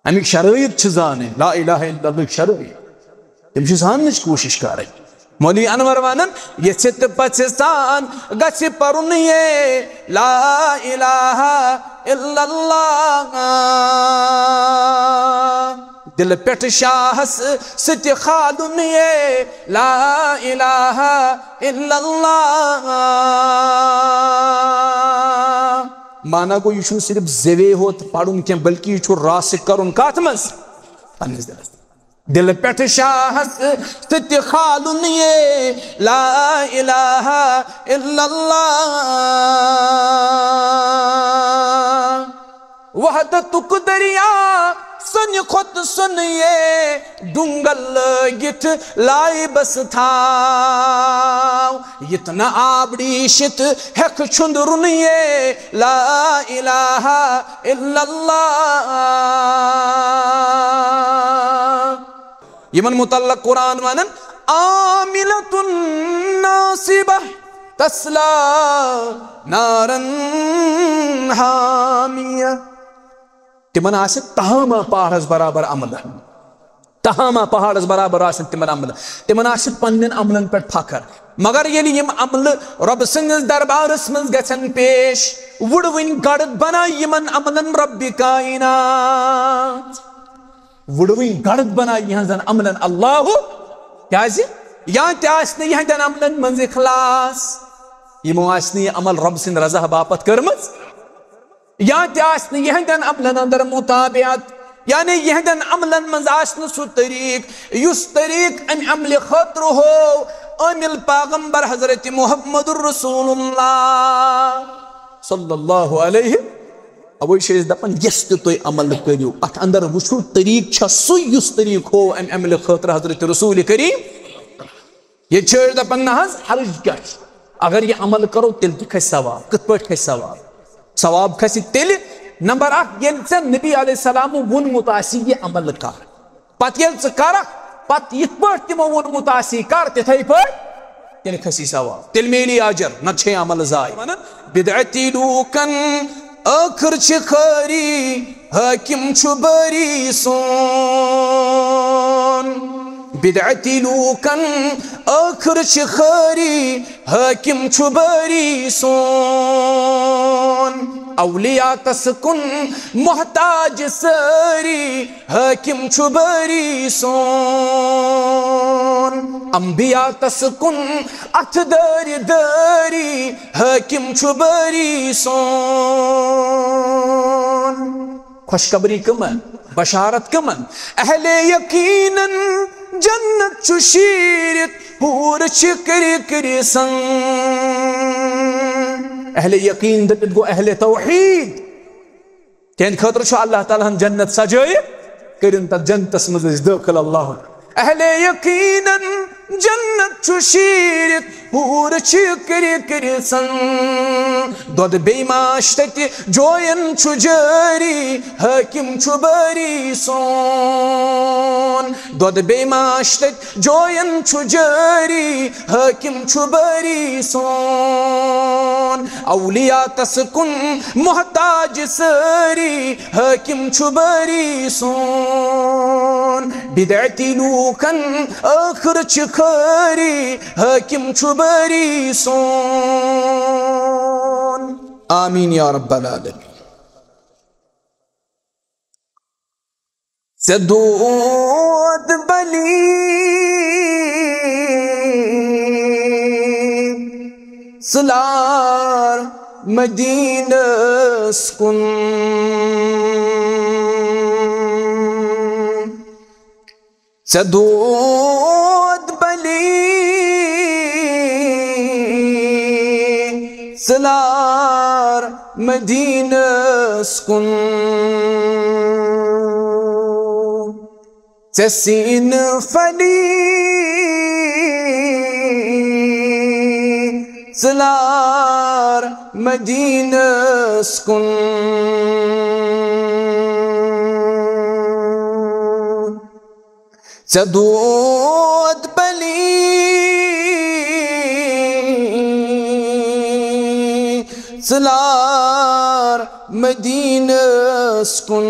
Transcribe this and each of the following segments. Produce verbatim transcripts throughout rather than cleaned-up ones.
اَمِکۍ شرٲیط چھِ زانٕنۍ، لا الہ الا اللہ شرٲیط۔ تِم چھِ زاننٕچ کوٗشِش کَرٕنۍ۔ مولوی انور وَنان، یژھِ تہٕ پژھِ سان گژھِ پَرُن یے لا الہ الا اللہ۔ دِلہٕ پٮ۪ٹھ شاہَس سۭتہِ کھالُن یے لا الہ الا اللہ۔ مانا گوٚو، یہِ چھُنہٕ صرف زیوے ہوت پَرُن کینٛہہ، بلکہِ یہِ چھُ راسخ کَرُن کَتھ منٛز؟ پنٛنِس دِلَس۔ دِلہٕ پٮ۪ٹھ شاہَس سۭتہِ کھالُن یے لا الہ الا اللہ۔ وحدتُک دریا سۄنہِ کھۄتہٕ سۄنہٕ یے ڈُنٛگل لٲگِتھ لایہِ بس تھاو۔ یِتھ نہٕ آب ریٖشِتھ ہٮ۪کھ چھُنٛدرُن یے لا الہ الا اللہ۔ یِمن متعلق قرآن ونان، عاملة ناصبة تصلى نارا حامية۔ تِمن آسہِ تہامہ پہاڑس برابر عملہٕ۔ تہامہ پہاڑس برابر آسن تِمن عملہٕ۔ تِمن آسہِ پننٮ۪ن عملن پٮ۪ٹھ فخر۔ مگر ییٚلہِ یِم عملہٕ رۄبہٕ سٕنٛدِس دربارس منٛز گژھن پیش، وُڑوٕنۍ گڑد بنایہِ یِمن عملن رۄبِ کائنات۔ وُڑوٕنۍ گڑد بنایہِ یِہنٛزن عملن اللہ۔ کیازِ؟ یا تہِ آسہِ نہٕ یِہنٛدٮ۪ن عملن منٛز اخلاص، یِمو آسہِ نہٕ یہِ عمل رۄبہٕ سٕنٛدِ رضا باپتھ کٔرمٕژ۔ یا تہِ آسہِ نہٕ یِہنٛدٮ۪ن عملن اندر مطابعت، یعنی یِہنٛدٮ۪ن عملن منٛز آسہِ نہٕ سُہ طریٖق، یُس طریٖق امہِ عملہِ خٲطرٕ ہوو عامل پیغمبر حضرت محمد رسول اللہ صلی اللہ علیہ۔ اوے چھِ أسۍ دپان، یۄس تہِ تُہۍ عمل کٔرِو، اتھ اندر وٕچھِو، طریٖق چھا سُے، یُس طریٖق ہوو امہِ عملہِ خٲطرٕ حضرت رسول کریم۔ ییٚتہِ چھِ أسۍ دَپان، نہ حظ، حرج کیٛاہ چھُ؟ اگر یہِ عمل کرو، تیٚلہِ تہِ کھسہِ ثواب۔ کِتھ پٲٹھۍ کھسہِ ثواب؟ ثواب کھسہِ تیٚلہِ، نمبر اکھ، ییٚلہِ ژےٚ نبی علیہ السلامو ووٚنمُت آسہِ، یہِ عمل کر۔ پتہٕ ییٚلہِ ژٕ کرکھ، پتہٕ یِتھ پٲٹھۍ تِمو ووٚنمُت آسی، کر تِتھے پٲٹھۍ، تیٚلہِ کھسی ثواب، تیٚلہِ میلی اجر، نتہٕ چھے عمل ضایع۔ بدعتی لوٗکن ٲخٕر چھِ خٲری، حٲکِم چھُ بٲری سون۔ بدعتی لوٗکن ٲخٕر چھِ خٲری، حٲکِم چھُ بٲری سون۔ اولیاتس کُن محتاج سٲری، حٲکِم چھُ بٲری سون۔ انبیاتس کُن اتھٕ دٲرِ دٲری، حٲکِم چھُ بٲری سون۔ خوشخبری کٕمن؟ بشارت کٕمن؟ اہل یقینن جنت چھُ شیٖرِتھ، حور چھِ کِرِ کِرِ سن۔ اہل یقین دٔپِتھ گوٚو اہل توحید۔ تِہنٛدِ خٲطرٕ چھُ اللہ تعالیٰ ہن جنت سجٲیِتھ، کٔرِن تتھ جنتس منٛز أسۍ دٲخل، اللہ۔ اہل یقینن جنت چھُ شیٖرِتھ، حور چھِ کِرِ کِرِ سن۔ دۄد بیٚیہِ ماش تتہِ جوین چھُ جٲری، حٲکِم چھُ بٲری سون۔ دۄد بیٚیہِ ماش تتہِ جوین چھُ جٲری، حٲکِم چھُ بٲری سون۔ اولیاتس کُن محتاج سٲری، حٲکِم چھُ بٲری سون۔ بدعتی لوٗکن ٲخٕر چھِ خٲری، حٲکِم چھُ بٲری سون۔ آمین یا رب العالمین۔ ژےٚ دود بلی ژٕ لار مدینس کُن۔ ژےٚ دود بلی ژٕ لار مدینس کُن۔ ژےٚ سیٖنہٕ پھلی ژٕ لار مدینس کُن۔ ژےٚ دود بلی ژٕ لار مدینس کُن۔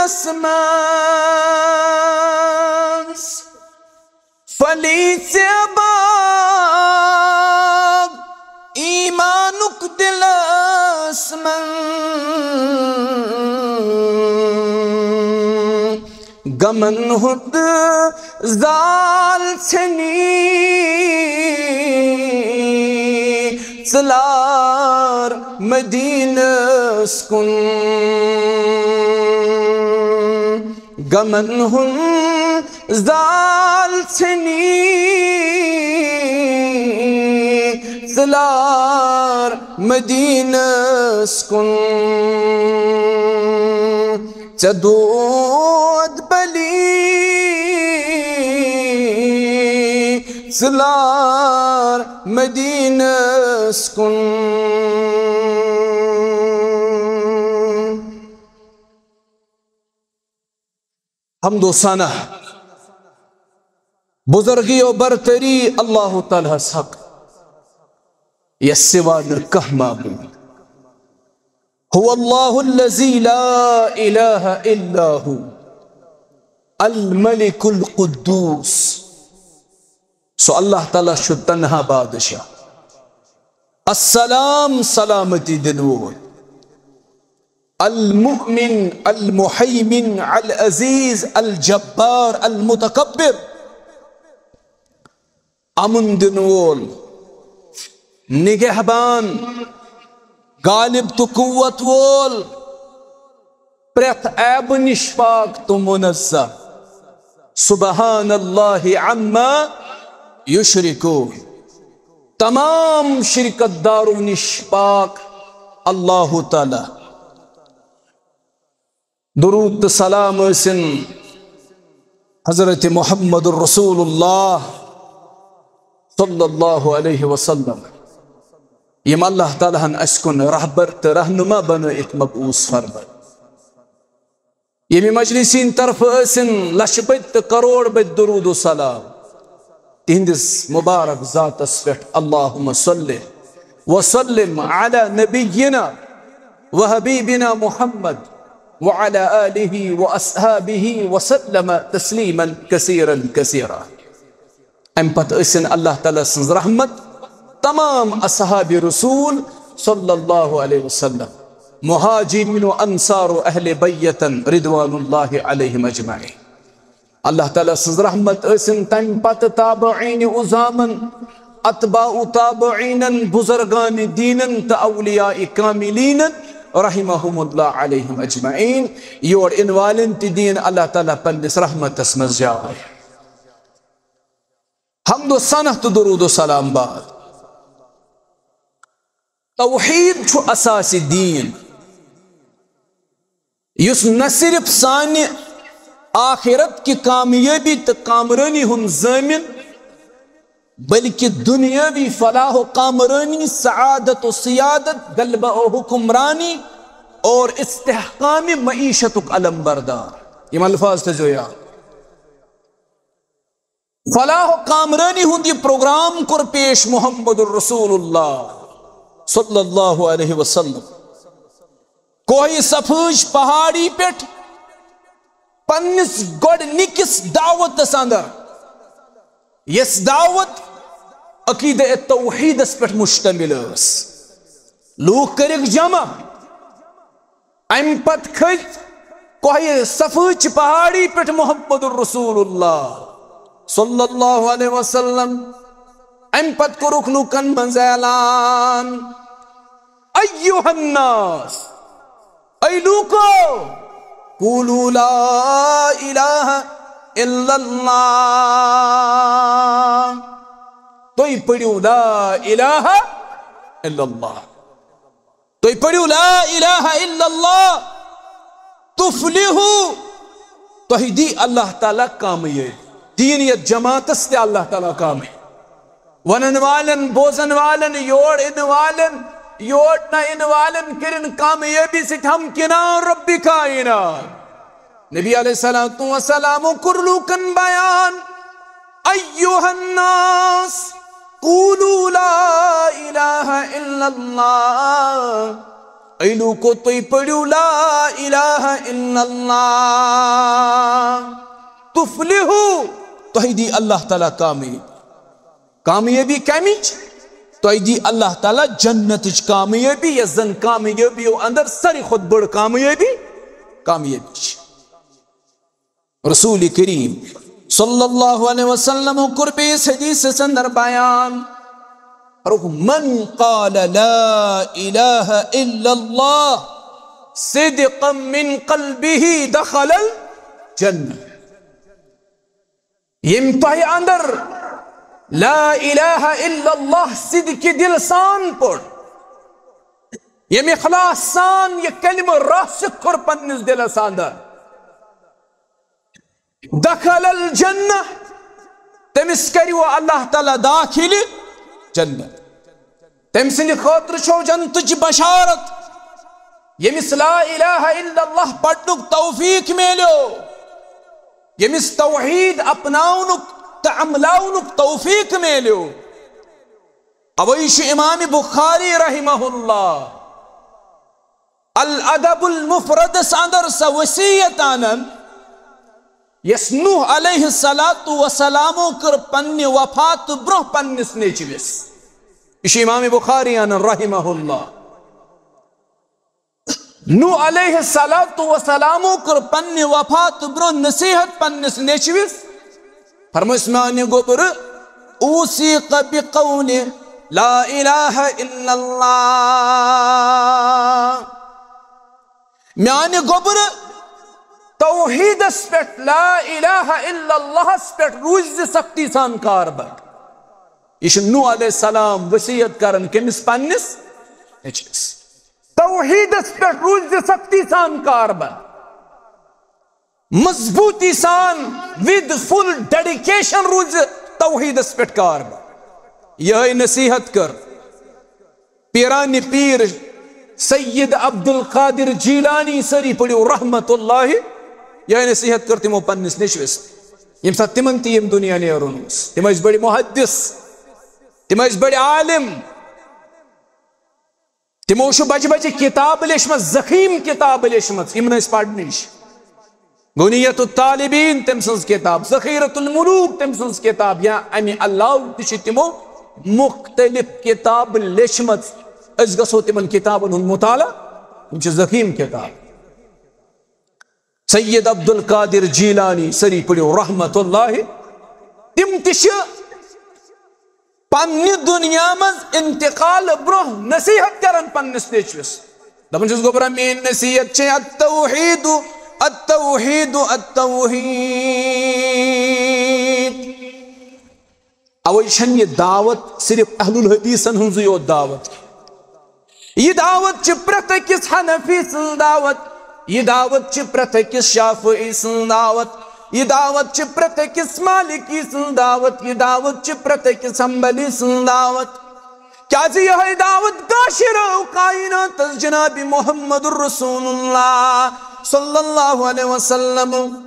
منٛز پھلی ژےٚ باغ ایمانُک دِلس منٛز۔ غمن ہُنٛد زال ژھنی ژٕ لار مدینس کُن۔ غمن ہُنٛد زال ژھنی ژٕ لار مدینس کُن۔ ژےٚ دود بلی ژٕ لار مدینس کُن۔ حمد و ثنا، بزرگی و برتری اللہ تعالیٰ ہس حق، یس سوا نہٕ کانٛہہ معبود۔ هو اللہ الذی لا الہ الا هو الملک القدوس۔ سُہ اللہ تعالیٰ چھُ تنہا بادشاہ۔ السلام، سلامتی دِنہٕ وول۔ المؤمن، المہیمن، العزیز، الجبار، المتکبر۔ امن دِنہٕ وول، نگہبان، غالب تہٕ قوت وول، پرٛٮ۪تھ عیبہٕ نِش پاک تہٕ منزہ۔ سبحان اللہ عما یشرکون۔ تمام شرکت دارو نِش پاک اللہ تعالیٰ۔ درود تہٕ سلام ٲسِن حضرت محمد رسول اللہ صلی اللہ علیہ وسلم، یِم اللہ تعالیٰ ہن اسہِ کُن رہبر تہٕ رہنما بنٲیِتھ مبعوث فرمٲے۔ ییٚمہِ مجلسہِ ہٕنٛدِ طرفہٕ ٲسِن لچھِ بٔدۍ تہٕ کرور بٔدۍ درود و سلام۔ تِہنٛدِس مبارک ذاتس پٮ۪ٹھ۔ اللہم صل وسلم علی نبینا وحبیبنا محمد وعلی آلہ واصحابہ وسلم تسلیما کثیرا کثیرا۔ امہِ پتہٕ ٲسِن اللہ تعالیٰ سٕنٛز رحمت تمام اصحاب رسول صلی اللہ علیہ وسلم، مہاجرین و انصار و اہل بیتن رضوان اللہ علیہم اجمعین۔ اللہ تعالیٰ سٕنٛز رحمت ٲسِن تمہِ پتہٕ تابعین عظامن، اتباع تابعینن، بزرگان دینن تہٕ اولیاء کاملینن رحمہم اللہ علیہم اجمعین۔ یور یِنہٕ والٮ۪ن تہِ دِیِن اللہ تعالیٰ پننِس رحمتس منٛز جاے۔ حمد و ثنا تہٕ درود و سلام بعد۔ توحید چھُ اساس دین، یُس نہ صرف سانہِ آخرت کہِ کامیٲبی تہٕ کامرٲنی ہُنٛد ضٲمن، بلکہ دنیاوی فلاح و کامرٲنی، سعادت و سیادت، غلبہ و حکمرانی اور استحکام معیشتُک علم بردار۔ یِم الفاظ تھٲیزیو یاد۔ فلاح و کامرٲنی ہُنٛد یہِ پروگرام کوٚر پیش محمد الرسول اللہ صلی اللہ علیہ وسلم۔ کوہ صفاہٕچ پہاڑی پٮ۪ٹھ پننِس گۄڈٕنِکِس دعوتس اندر، یۄس دعوت عقیدہ توحیدس پٮ۪ٹھ مشتمل ٲس۔ لوٗکھ کٔرِکھ جمع، امہِ پتہٕ کھٔتۍ کوہ صفاہٕچ پہاڑی پٮ۪ٹھ محمد الرسول اللہ صلی اللہ علیہ وسلم۔ امہِ پتہٕ کوٚرُکھ لوٗکن منٛز اعلان، ایُّہَا الناس، اے لوٗکو، قولوا لا الہ الا اللہ، تُہۍ پٔرِو لا الہ الا اللہ۔ تُہۍ پٔرِو لا الہ الا اللہ، تفلحو، تۄہہِ دی اللہ تعالیٰ کامیٲبی۔ دین یتھ جماعتس تہِ اللہ تعالیٰ کامیٲبی۔ ونن والٮ۪ن، بوزن والٮ۪ن، یور یِنہٕ والٮ۪ن، یور نہ یِنہٕ والٮ۪ن کٔرِن کامیٲبی سۭتۍ ہمکنار رب کائنات۔ نبی علیہ الصلوۃ والسلام کوٚر لوٗکن بیان، ایُّہَا الناس، قولوا لا الہ الا اللہ، اے لوٗکو، تُہۍ پٔرِو لا الہ الا اللہ، تفلحو، تۄہہِ دی اللہ تعالیٰ کامیٲبی۔ کامیٲبی کمِچ؟ تۄہہِ دی اللہ تعالیٰ جنتٕچ کامیٲبی، یۄس زن کامیٲبیو اندر ساروی کھۄتہٕ بٔڑ کامیٲبی، کامیٲبی چھِ۔ رسول کریم صلی اللہ علیہ وسلم کوٚر بیٚیِس حدیثس اندر بیان، فرموو، "من قال لا الہ الا اللہ صدقا من قلبہ دخل الجنہ"۔ ییٚمۍ تۄہہِ اندر لا الہ الا اللہ صدقِ دل سان پوٚر، ییٚمۍ اخلاص سان یہِ کلمہٕ راسخ کوٚر پننِس دلس اندر، دخل الجنہ، تٔمِس کٔرِو اللہ تعالیٰ داخل جنت۔ تٔمۍ سٕنٛدِ خٲطرٕ چھو جنتٕچ بشارت۔ ییٚمِس لا الہ الا اللہ پرنُک توفیق میلیو، ییٚمِس توحید اپناونُک تہٕ عملاونُک توفیق میلیو۔ اوے چھُ امام بخاری رحمہ اللہ الادب المفردس اندر سۄ وصیت انان، یۄس نوح علیہ الصلوۃ والسلامو کٔر پننہِ وفات برونٛہہ پننِس نیٚچوِس۔ یہِ چھُ امام بخاری انان رحمہ اللہ۔ نوح علیہ الصلوۃ والسلامو کٔر پننہِ وفات برونٛہہ نصیحت پننِس نیٚچوِس۔ فرمٲیِس، میانہِ گوٚبرٕ، اوصیک بقول لا الہ الا اللہ۔ میانہِ گوٚبرٕ، توحیدس پٮ۪ٹھ، لا الہ الا اللہس پٮ۪ٹھ روٗزِ سختی سان کاربند۔ یہِ چھُ نوح علیہ السلام وصیت کران کٔمِس؟ پننِس نیٚچوِس۔ توحیدس پٮ۪ٹھ روٗزِ سختی سان کاربند۔ مضبوٗطی سان، with full dedication روٗزِ توحیدس پٮ۪ٹھ کاربند۔ یِہے نصیحت کٔر پیرانِ پیٖر سید عبدالقادر جیلانی، سٲری پٔرِو رحمت اللہ، یِہے نصیحت کٔر تِمو پننِس نیٚچوِس، ییٚمہِ ساتہٕ تِمن تہِ ییٚمہِ دُنیا نیرُن اوس۔ تِم ٲسۍ بٔڑۍ محدث، تِم ٲسۍ بٔڑۍ عالم۔ تِمو چھُ بجہِ بجہِ کِتابہٕ لیچھمژٕ، ضخیٖم کِتابہٕ لیچھمژٕ، یِم نہٕ أسۍ پرنٕچ۔ غنیت الطالبین تٔمۍ سٕنٛز کِتاب، ذخیرۃ الملوک تٔمۍ سٕنٛز کِتاب، یا اَمہِ علاوٕ تہِ چھِ تِمو مُختٔلِف کِتابہٕ لیچھمژٕ۔ أسۍ گژھو تِمن کِتابن ہُنٛد مُطالعہٕ، یِم چھِ ضخیٖم کِتاب۔ سید عبدالقادر جیلانی، سٲری پٔرِو رحمت اللہ، تِم تہِ چھِ پننہِ دُنیا منٛز انتقال برونٛہہ نصیحت کران پننِس نیٚچوِس۔ دپان چھِس، گوٚبرا، میٲنۍ نصیحت چھے التوحید، التوحید، التوحید۔ اوے چھنہٕ یہِ دعوت صرف اہل الحدیثن ہٕنٛزٕے یوت دعوت۔ یہِ دعوت چھِ پرٛٮ۪تھ أکِس حنفی سٕنٛز دعوت، یہِ دعوت چھِ پرٛٮ۪تھ أکِس شافعی سٕنٛز دعوت، یہِ دعوت چھِ پرٛٮ۪تھ أکِس مالکی سٕنٛز دعوت، یہِ دعوت چھِ پرٛٮ۪تھ أکِس حنبلی سٕنٛز دعوت۔ کیازِ یِہے دعوت کاشرو کائناتس جناب محمد رسول اللہ صلی اللہ علیہ وسلم،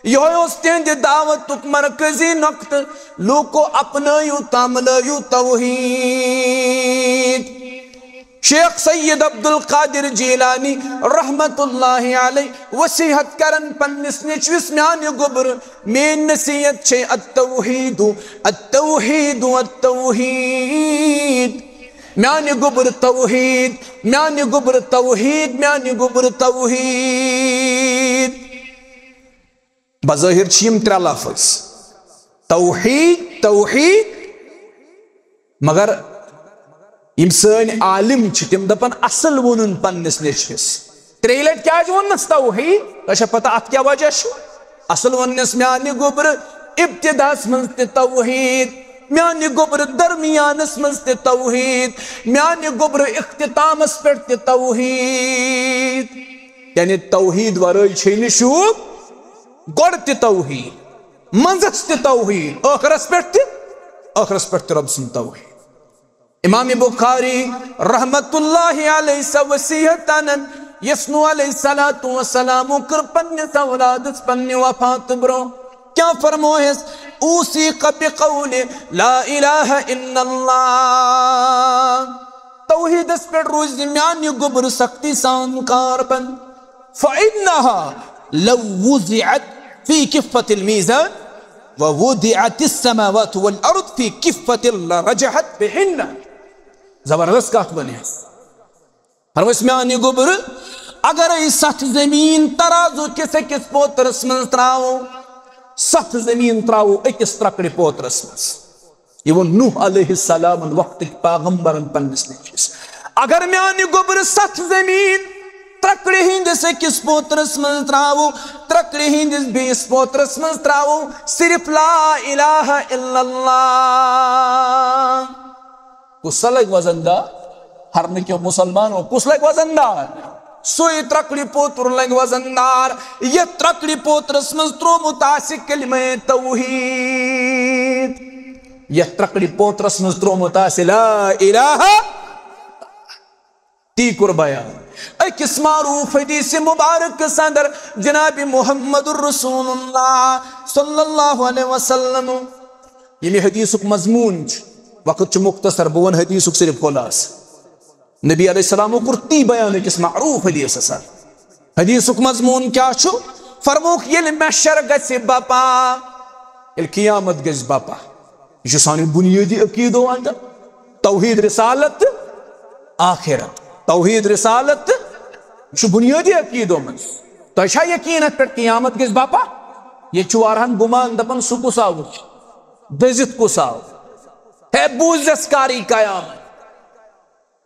یِہوٚے اوس تِہنٛدِ دعوتُک مرکزی نۄقطہٕ۔ لوٗکو، اپنٲیِو تہٕ عملٲیِو توحید۔ شیخ سید عبدالقادر جیلانی رحمت اللہ علیہ وصیحت کران پننِس نیٚچوِس، میانہِ گوٚبرٕ، میٲنۍ نصیحت چھے التوحید، التوحید، التوحید۔ میانہِ گوٚبرٕ توحید، میانہِ گوٚبرٕ توحید، میانہِ گوٚبرٕ توحید۔ بظٲہِر چھِ یِم ترٛےٚ لفظ، توحید، توحید، مگر یِم سٲنۍ عالم چھِ، تِم دپان اصل ووٚنُن پننِس نیٚچوِس۔ ترٛیٚیہِ لٹہِ کیازِ ووٚننس توحید؟ تۄہہِ چھا پتہ اتھ کیٛاہ وجہ چھُ؟ اصل ووٚننس، میانہِ گوٚبرٕ، ابتداہس منٛز تہِ توحید، میانہِ گوٚبرٕ، درمیانس منٛز تہِ توحید، میانہِ گوٚبرٕ، اختتامس پٮ۪ٹھ تہِ توحید۔ یعنی توحید ورٲے چھے نہٕ شوٗب۔ گۄڈٕ تہِ توحید، منٛزس تہِ توحید، ٲخرس پٮ۪ٹھ تہِ، ٲخرس پٮ۪ٹھ تہِ رۄب سُنٛد توحید۔ امام بخاری رحمت اللہ علیہ سۄ وصیحت انان، یۄس نوح علیہ الصلوۃ والسلام کٔر پننِس اولادس پننہِ وفات برونٛہہ۔ کیٛاہ فرمووہس؟ اوصیک بقول لا الہ الا اللہ۔ توحیٖدس پٮ۪ٹھ روزِ میانہِ گوٚبرٕ سختی سان کار بند۔ فإنها لو وضعت في كفة الميزان ووضعت السماوات والأرض في كفة لرجحت بهن۔ زبردست کتھ ونیس۔ فرمٲیس میانہِ گوٚبرٕ، اگرے ستھ زٔمیٖن ترازو کِس أکِس پوترس منٛز تراوو، ستھ زٔمیٖن تراوو أکِس ترکڑِ پوترس منٛز۔ یہِ ووٚن نوح علیہ السلامن وقتٕکۍ پاغمبرن پننِس نیٚچوِس۔ اگر میانہِ گوٚبرٕ ستھ زٔمیٖن ترکڑِ ہٕنٛدِس أکِس پوترس منٛز تراوو، ترکڑِ ہٕنٛدِس بیٚیِس پوترس منٛز تراوو، صرف لا الہ الا اللہ، کُس سا لگہِ وزن دار؟ ہرنہٕ کیو مسلمانو کُس لگہِ وزن دار؟ سُے ترکڑِ پوتُر لگہِ وزن دار، یتھ ترکڑِ پوترس منٛز ترومُت آسہِ کلمہ توحید، یتھ ترکڑِ پوترس منٛز ترومُت آسہِ لا الہ۔ تی کوٚر بیان أکِس معروف حدیث مبارک صدر جناب محمد رسول اللہ صلی اللہ علیہ وسلم۔ ییٚمہِ حدیثُک مضموٗن چھُ، وقت چھُ مختصر، بہٕ وَنہٕ حدیثُک صرف خلاصہٕ۔ نبی علیہ السلامو کوٚر تی بیان أکِس معروف حدیثس اندر۔ حدیثُک مضموٗن کیٛاہ چھُ؟ فرمووُکھ، ییٚلہِ محشر گژھِ بپا، ییٚلہِ قیامت گژھِ بپا، یہِ چھُ سانہِ بُنیٲدی عقیٖدو اندر، توحید رسالت تہٕ آخرت۔ توحید رسالت تہٕ یہِ چھُ بُنیٲدی عقیٖدو منٛز۔ تۄہہِ چھا یقیٖن اتھ پٮ۪ٹھ قیامت گژھِ بپا؟ ییٚتہِ چھُ واریاہن گُمان، دپان، سُہ کُس آو وٕچھ؟ دٔزِتھ کُس آو؟ ہے، بوٗزٮ۪س کاری قیامت۔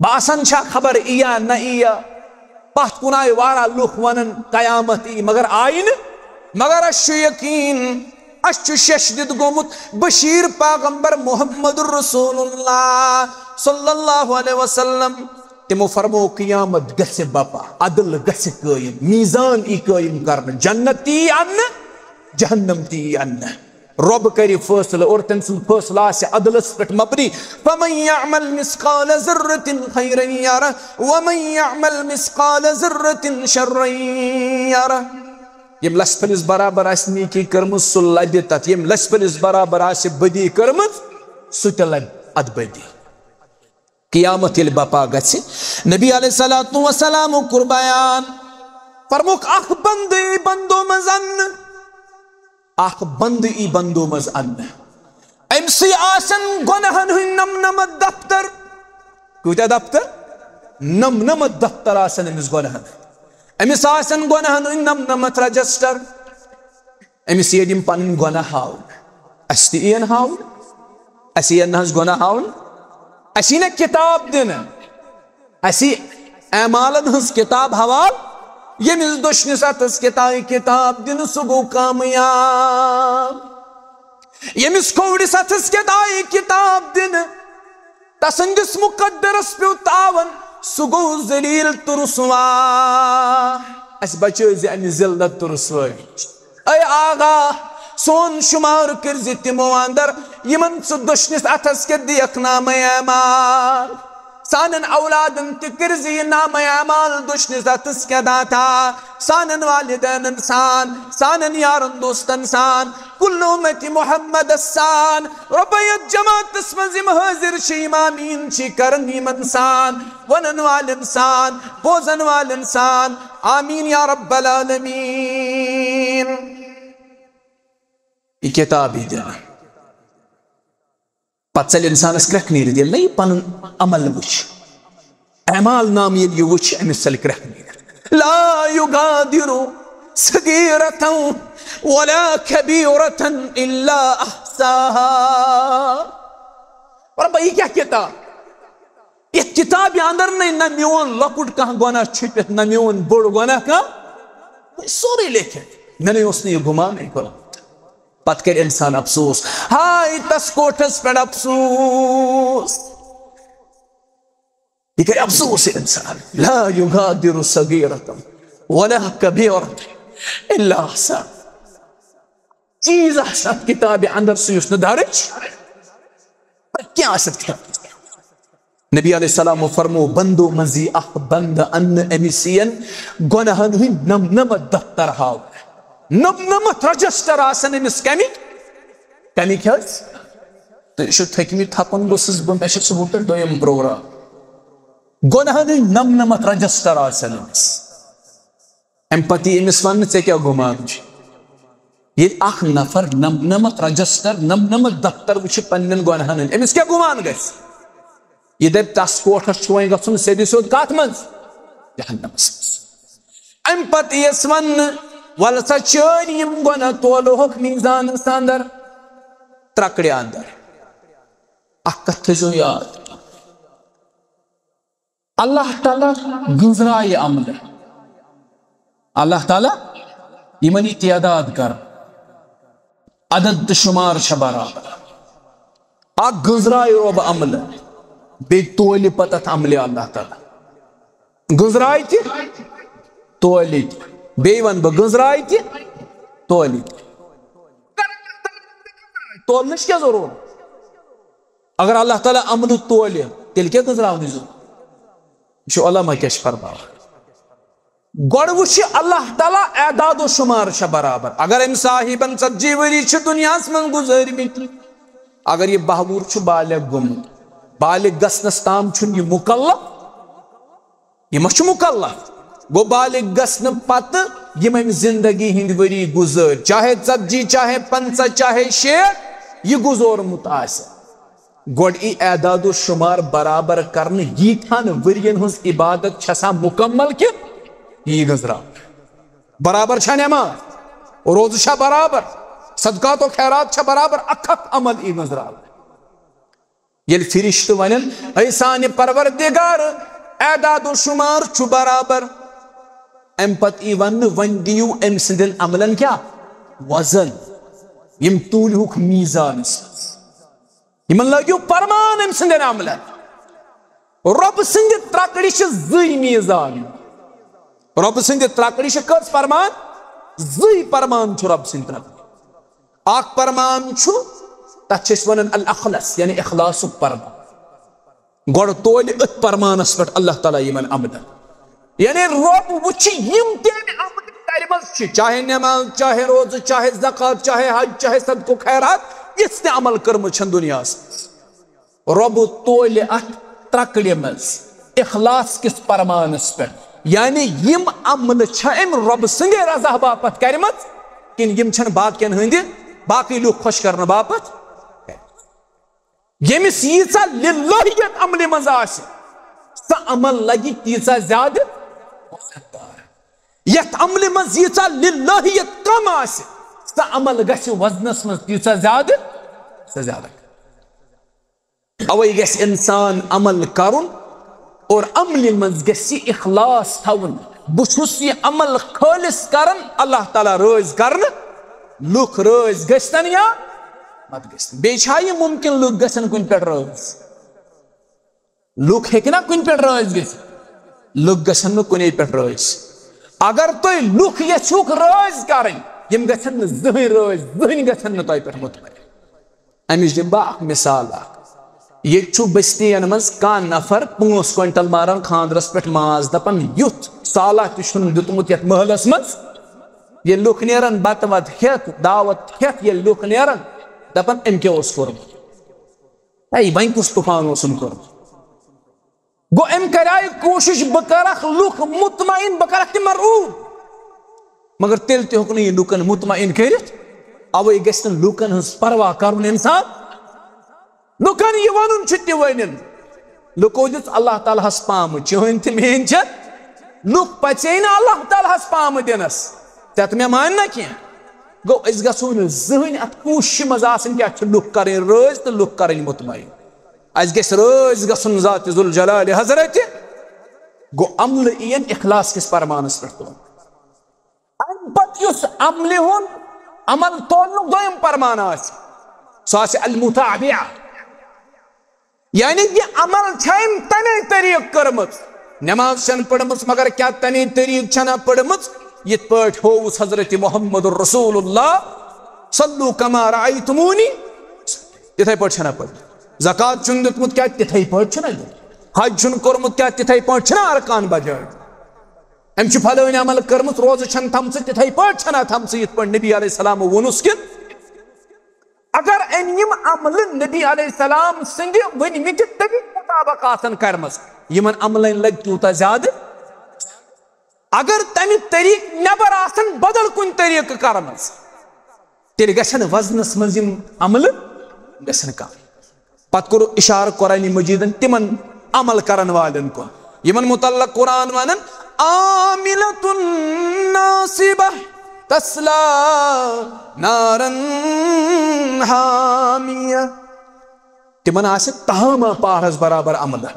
باسان چھا خبر یِیا نہ یِیا؟ پتھ کُن آیہِ واریاہ لُکھ ونان قیامت یی، مگر آیہِ نہٕ۔ مگر اسہِ چھُ یقیٖن، اسہِ چھُ شیٚش دِتھ گوٚمُت بشیٖر پیغمبر محمد رسول اللہ صلی اللہ علیہ وسلم۔ تِمو فرموو، قیامت گژھِ بپا، عدل گژھِ قٲیِم، میٖزان یی قٲیِم کرنہٕ، جنت تہِ یی اننہٕ، جہنم تہِ یی اننہٕ۔ رۄب کرِ فٲصلہٕ اور تٔمۍ سُنٛد فٲصلہٕ آسہِ عدلس پٮ۪ٹھ مبنی۔ فمن یعمل مثقال ذرة خیرا یرہ ومن یعمل مثقال ذرة شرا یرہ۔ ییٚمۍ لژھِ پھٔلِس برابر آسہِ نیکی کٔرمٕژ، سُہ لبہِ تتھ۔ ییٚمۍ لژھِ پھٔلِس برابر آسہِ بدی کٔرمٕژ، سُہ تہِ لبہِ اتھ بدی۔ قیامت ییٚلہِ بپا گژھِ، نبی علیہ الصلوۃ والسلام کوٚر بیان، فرمووُکھ، اکھ بندٕ یی بندو منٛز اننہٕ، اکھ بندٕ یی بندو منٛز اننہٕ۔ أمۍ سٕے آسن گۄناہن ہٕنٛدۍ نمنمتھ دفتر۔ کۭتیاہ دفتر؟ نمنمتھ دفتر آسن أمِس گۄناہن ہٕنٛدۍ۔ أمِس آسن گۄناہن ہٕنٛدۍ نمنمتھ رجسٹر۔ أمِس یِن یِم پنٕنۍ گۄناہ ہاونہٕ۔ اَسہِ تہِ یِن ہاونہٕ؟ اَسہِ یِن نہ حظ گۄناہ ہاونہٕ؟ اَسہِ یی نہ کِتاب دِنہٕ؟ اَسہِ یی اعمالن ہٕنٛز کِتاب حوال؟ ییٚمِس دٔچھنِس اَتھس کِتابہِ کِتاب دِنہٕ، سُہ گوٚو کامیاب۔ ییٚمِس کھوورِس اَتھس کِتابہِ کِتاب دِنہٕ، تسٕنٛدِس مُقدرس پیوٚو تاون، سُہ گوٚو ذلیل تہٕ رسوا۔ اَسہِ بچٲے زِ اَمہِ ذلت تہٕ رسوٲیی۔ اے آغا، سون شُمار کٔرۍ زِ تِمو اندر، یِمن ژٕ دٔچھنِس اَتھس کٮ۪تھ دِیَکھ نامہ اعمال۔ سانٮ۪ن اولادن تہِ کٔرۍ زِ یہِ نامہ اعمال دٔچھنِس اَتھس کٮ۪تھ عطا۔ سانٮ۪ن والدینن سان، سانٮ۪ن یارن دوستن سان، کل امت محمد سان۔ رۄبا، یتھ جماعتس منٛز یِم حٲضِر چھِ، یِم آمیٖن چھِ کران، یِمن سان، ونن والٮ۪ن سان، بوزن والٮ۪ن سان، آمیٖن یا رب العالمین۔ یہِ کِتاب یی دِنہٕ۔ پتہٕ ژلہِ انسانس کرٛٮ۪کھ نیٖرِتھ، ییٚلہِ نہٕ یہِ پنُن عمل وٕچھِ۔ اعمال نامہٕ ییٚلہِ یہِ وٕچھِ، أمِس ژلہِ کرٛٮ۪کھ نیٖرِتھ۔ لا یغادر صغیرة ولا کبیرة الا احصاها۔ رۄبا، یہِ کیٛاہ کِتاب؟ یَتھ کِتابہِ اندر نَے نہ میون لۄکُٹ کانٛہہ گۄناہ چھُپِتھ، نہ میون بوٚڑ گۄناہ کانٛہہ، سورُے لیکھِتھ۔ مےٚ نَے اوس نہٕ یہِ گُمانٕے کوٚرمُت۔ پتہٕ کرِ انسان افسوس، ہاے تس کوٹھس پٮ۪ٹھ افسوس۔ یہِ کرِ افسوس یہِ انسان۔ لا یغادر صغیرة ولا کبیرة الا احصاها۔ چیٖز آسہِ اتھ کِتابہِ اندر سُہ یُس نہٕ درٕج، کیٛاہ آسہِ اتھ کِتابہِ؟ نبی علیہ السلامو فرمو، بندو منٛز یی اکھ بندٕ اننہٕ، أمِس یِن گۄناہن ہٕنٛدۍ نمنمتھ دفتر ہاونہٕ۔ نمنمتھ رجسٹر آسن أمِس کمِکۍ؟ کمِکۍ حظ؟ تہٕ یہِ چھُ تھٔکمٕتۍ تھپن گوٚژھُس بہٕ، مےٚ چھُ صبحہٕ پٮ۪ٹھ دوٚیِم پروگرام۔ گۄناہن ہٕنٛدۍ نمنمتھ رجسٹر آسن أمِس۔ امہِ پتہٕ یی أمِس وننہٕ، "ژےٚ کیٛاہ گُمان چھُ؟" ییٚلہِ اکھ نفر نمنمتھ رجسٹر، نمنمتھ دفتر وٕچھِ پننٮ۪ن گۄناہن ہٕنٛدۍ، أمِس کیٛاہ گُمان گژھِ؟ یہِ دپہِ، "تس کوٹھس چھُ وۄنۍ گژھُن سیٚدِ سیوٚد کتھ منٛز؟ جہنمس منٛز۔" امہِ پتہٕ یِیَس وننہٕ، "ولہٕ سا چٲنۍ یِم گۄناہ تولہوکھ میٖزانس اندر، ترکڑِ اندر۔" اکھ کتھ تھٲیزیو یاد، اللہ تعالیٰ گٔنزرایہِ عملہٕ۔ اللہ تعالیٰ یِمن یہِ تعداد کر، عدد تہٕ شُمار چھےٚ برابر۔ اکھ گٔنزرایہِ رۄب عملہٕ، بیٚیہِ تولہِ پتہٕ اتھ عملہِ اللہ تعالیٰ۔ گٔنزرایہِ تہِ، تولہِ تہِ۔ بیٚیہِ ونہٕ بہٕ، گٔنزرایہِ تہِ، تولہِ تہِ۔ تولنٕچ کیٛاہ ضروٗرت؟ اگر اللہ تعالیٰ عملہٕ تولہِ، تیٚلہِ کیٛاہ گٔنزراونٕچ ضروٗرت؟ یہِ چھُ علماء کیٛاہ چھِ فرماوان۔ گۄڈٕ وٕچھِ اللہ تعالیٰ اعداد و شُمار چھا برابر۔ اگر أمۍ صاحبن ژتجی ؤری چھِ دُنیاہس منٛز گُزٲرمٕتۍ، اگر یہِ باہ وُہُر چھُ بالغ گوٚمُت، بالغ گژھنس تام چھُنہٕ یہِ مُکلف، یہِ ما چھُ مُکلف؟ گوٚو بالغ گژھنہٕ پتہٕ یِم أمۍ زندگی ہٕنٛدۍ ؤری گُزٲرۍ، چاہے ژتجی، چاہے پنٛژاہ، چاہے شیٹھ، یہِ گُزورمُت آسہِ، گۄڈٕ یی اعداد و شُمار برابر کرنہٕ، ییٖتہن ؤرین ہٕنٛز عبادت چھےٚ سا مُکمل کِنہٕ یی گٔنزراونہٕ؟ برابر چھا نٮ۪ماز، روزٕ چھا برابر، صدقات و خیرات چھا برابر، اکھ اکھ عمل یی گٔنزراونہٕ؟ ییٚلہِ فرشتہٕ ونن، "اے سانہِ پروردگار، اعداد و شُمار چھُ برابر"، امہِ پتہٕ یی وننہٕ، "وۄنۍ دِیِو أمۍ سٕنٛدٮ۪ن عملن کیٛاہ؟ وزن۔ یِم توٗلۍہُکھ میٖزانس منٛز۔ یِمن لٲگِو پرمان أمۍ سٕنٛدٮ۪ن عملن۔" رۄب سٕنٛدِ ترکڑِ چھِ زٕے میٖزان۔ رۄب سٕنٛدِ ترکڑِ چھِ کٔژ پرمان؟ زٕے پرمان چھُ رۄب سٕنٛدِ ترکڑِ۔ اکھ پرمان چھُ، تتھ چھِ أسۍ ونان الاخلص، یعنی اخلاصُک پرمان۔ گۄڈٕ تولہِ أتھۍ پرمانس پٮ۪ٹھ اللہ تعالیٰ یِمن عملن۔ یعنی رۄب وٕچھِ یِم تہِ أمۍ عمل کرِمژ چھِ، چاہے نماز، چاہے روزٕ، چاہے زکوٰۃ، چاہے حج، چاہے صدقہٕ خیرات، یِژھ تہِ عمل کٔرمٕژ چھَنہٕ دُنیاہس منٛز۔ رۄب تولہِ اتھ ترکڑِ منٛز اخلاص کِس پرمانس پٮ۪ٹھ، یعنی یِم عملہٕ چھا أمۍ رۄب سٕنٛدے رضا باپتھ کرِمژ کِنہٕ یِم چھَنہٕ باقین ہٕنٛدِ، باقٕے لُکھ خۄش کرنہٕ باپتھ؟ ییٚمِس ییٖژاہ لِلٲہیت عملہِ منٛز آسہِ، سۄ عمل لگہِ تیٖژاہ زیادٕ وزندار۔ یتھ عملہِ منٛز ییٖژاہ لِلٲہیت کم آسہِ، سۄ عمل گژھِ وزنس منٛز تیٖژاہ زیادٕ، سۄ زیادٕ۔ اوے گژھِ انسان عمل کرُن اور عملہِ منٛز گژھِ اخلاص تھاوُن۔ بہٕ چھُس یہِ عمل خٲلص کران اللہ تعالیٰ رٲضۍ کرنہٕ، لُکھ رٲضۍ گٔژھتن یا مت گٔژھتن۔ بیٚیہِ چھا یہِ مُمکِن لُکھ گژھن کُنہِ پٮ۪ٹھ رٲضۍ؟ لُکھ ہیٚکہِ نا کُنہِ پٮ۪ٹھ رٲضۍ گٔژھِتھ؟ لُکھ گژھن نہٕ کُنے پٮ۪ٹھ رٲضۍ۔ اگر تُہۍ لُکھ یژھِوکھ رٲضۍ کرٕنۍ، یِم گژھن نہٕ زٕہٕنۍ رٲضۍ، زٕہٕنۍ گژھن نہٕ تۄہہِ پٮ۪ٹھ مطمئن۔ امِچ دِمہٕ بہٕ اکھ مثال اکھ۔ ییٚتہِ چھُ بستین منٛز کانٛہہ نفر پانٛژھ کوینٹل ماران خانٛدرس پٮ۪ٹھ ماز، دپان، "یُتھ صالح تہِ چھُنہٕ دیُتمُت یتھ محلس منٛز۔" ییٚلہِ لُکھ نیران بتہٕ وتہٕ کھٮ۪تھ، دعوت کھٮ۪تھ، ییٚلہِ لُکھ نیران، دپان، "أمۍ کیٛاہ اوس کوٚرمُت؟ ہے، وۄنۍ کُس طوفان اوسُن کوٚرمُت؟" گوٚو، أمۍ کریایہِ کوٗشِش، بہٕ کرکھ لُکھ مطمئن، بہٕ کرکھ تِم مرعوب۔ مگر تیٚلہِ تہِ ہیوٚک نہٕ یہِ لُکن مطمئن کٔرِتھ۔ اوے گژھِ نہٕ لُکن ہٕنٛز پرواہ کرُن انسان۔ لُکن یہِ ونُن چھُ تہِ ؤنِن۔ لُکو دِژ اللہ تعالیٰ ہس پامہٕ، چٲنۍ تہِ میٲنۍ چھےٚ۔ لُکھ پژے نہٕ اللہ تعالیٰ ہس پامہٕ دِنس۔ ژےٚ تہٕ مےٚ مانہِ نہ کینٛہہ۔ گوٚو، أسۍ گژھو نہٕ زٕہٕنۍ اتھ کوٗششہِ منٛز آسٕنۍ کہِ اتھ چھِ لُکھ کرٕنۍ رٲضۍ تہٕ لُکھ کرٕنۍ مطمئن۔ اسہِ گژھِ رٲضۍ گژھُن ذات ذوالجلال حضرت۔ گوٚو، عملہٕ یِین اخلاص کِس پرمانس پٮ۪ٹھ تُلُن۔ امہِ پتہٕ یُس عملہِ ہُنٛد عمل تولنُک دوٚیِم پرمان آسہِ، سُہ آسہِ المتابعہ۔ یعنی یہِ عمل چھا أمۍ تَمے طریٖقہٕ کٔرمٕژ؟ نماز چھَنہٕ پٔرمٕژ، مگر کیٛاہ تَمے طریٖقہٕ چھَنا پٔرمٕژ یِتھ پٲٹھۍ ہووُس حضرت محمد رسول اللہ، صلو کما رأیتمونی، تِتھَے پٲٹھۍ چھَنا پٔرمٕژ؟ زکوٰۃ چھُنہٕ دیُتمُت، کیٛاہ تِتھَے پٲٹھۍ چھُنہ دیُتمُت؟ حج چھُنہٕ کوٚرمُت، کیٛاہ تِتھَے پٲٹھۍ چھُنہ ارکان بجٲومٕتۍ؟ أمۍ چھِ فلٲنۍ عمل کٔرمٕژ، روزٕ چھَنہٕ تھٲمژٕ، تِتھَے پٲٹھۍ چھَنا تھٲمژٕ یِتھ پٲٹھۍ نبی علیہ السلام ووٚنُس کِنہٕ؟ اگر أمۍ یِم عملہٕ نبی علیہ السلام سٕنٛدِ ؤنمٕتہِ طریٖقہٕ مُطابق آسن کرمژ، یِمن عملن لگہِ تیوٗتاہ زیادٕ۔ اگر تمہِ طریٖقہٕ نٮ۪بر آسن بدل کُنہِ طریٖقہٕ کرمژ، تیٚلہِ گژھن وزنس منٛز یِم عملہٕ گژھن کم۔ پتہٕ کوٚر اشارٕ قرآن مجیدن تِمن عمل کرن والٮ۪ن کُن، یِمن متعلق قرآن ونان، عاملة ناصبة تصلى نارا حامية۔ تِمن آسہِ تہامہ پہاڑس برابر عملہٕ۔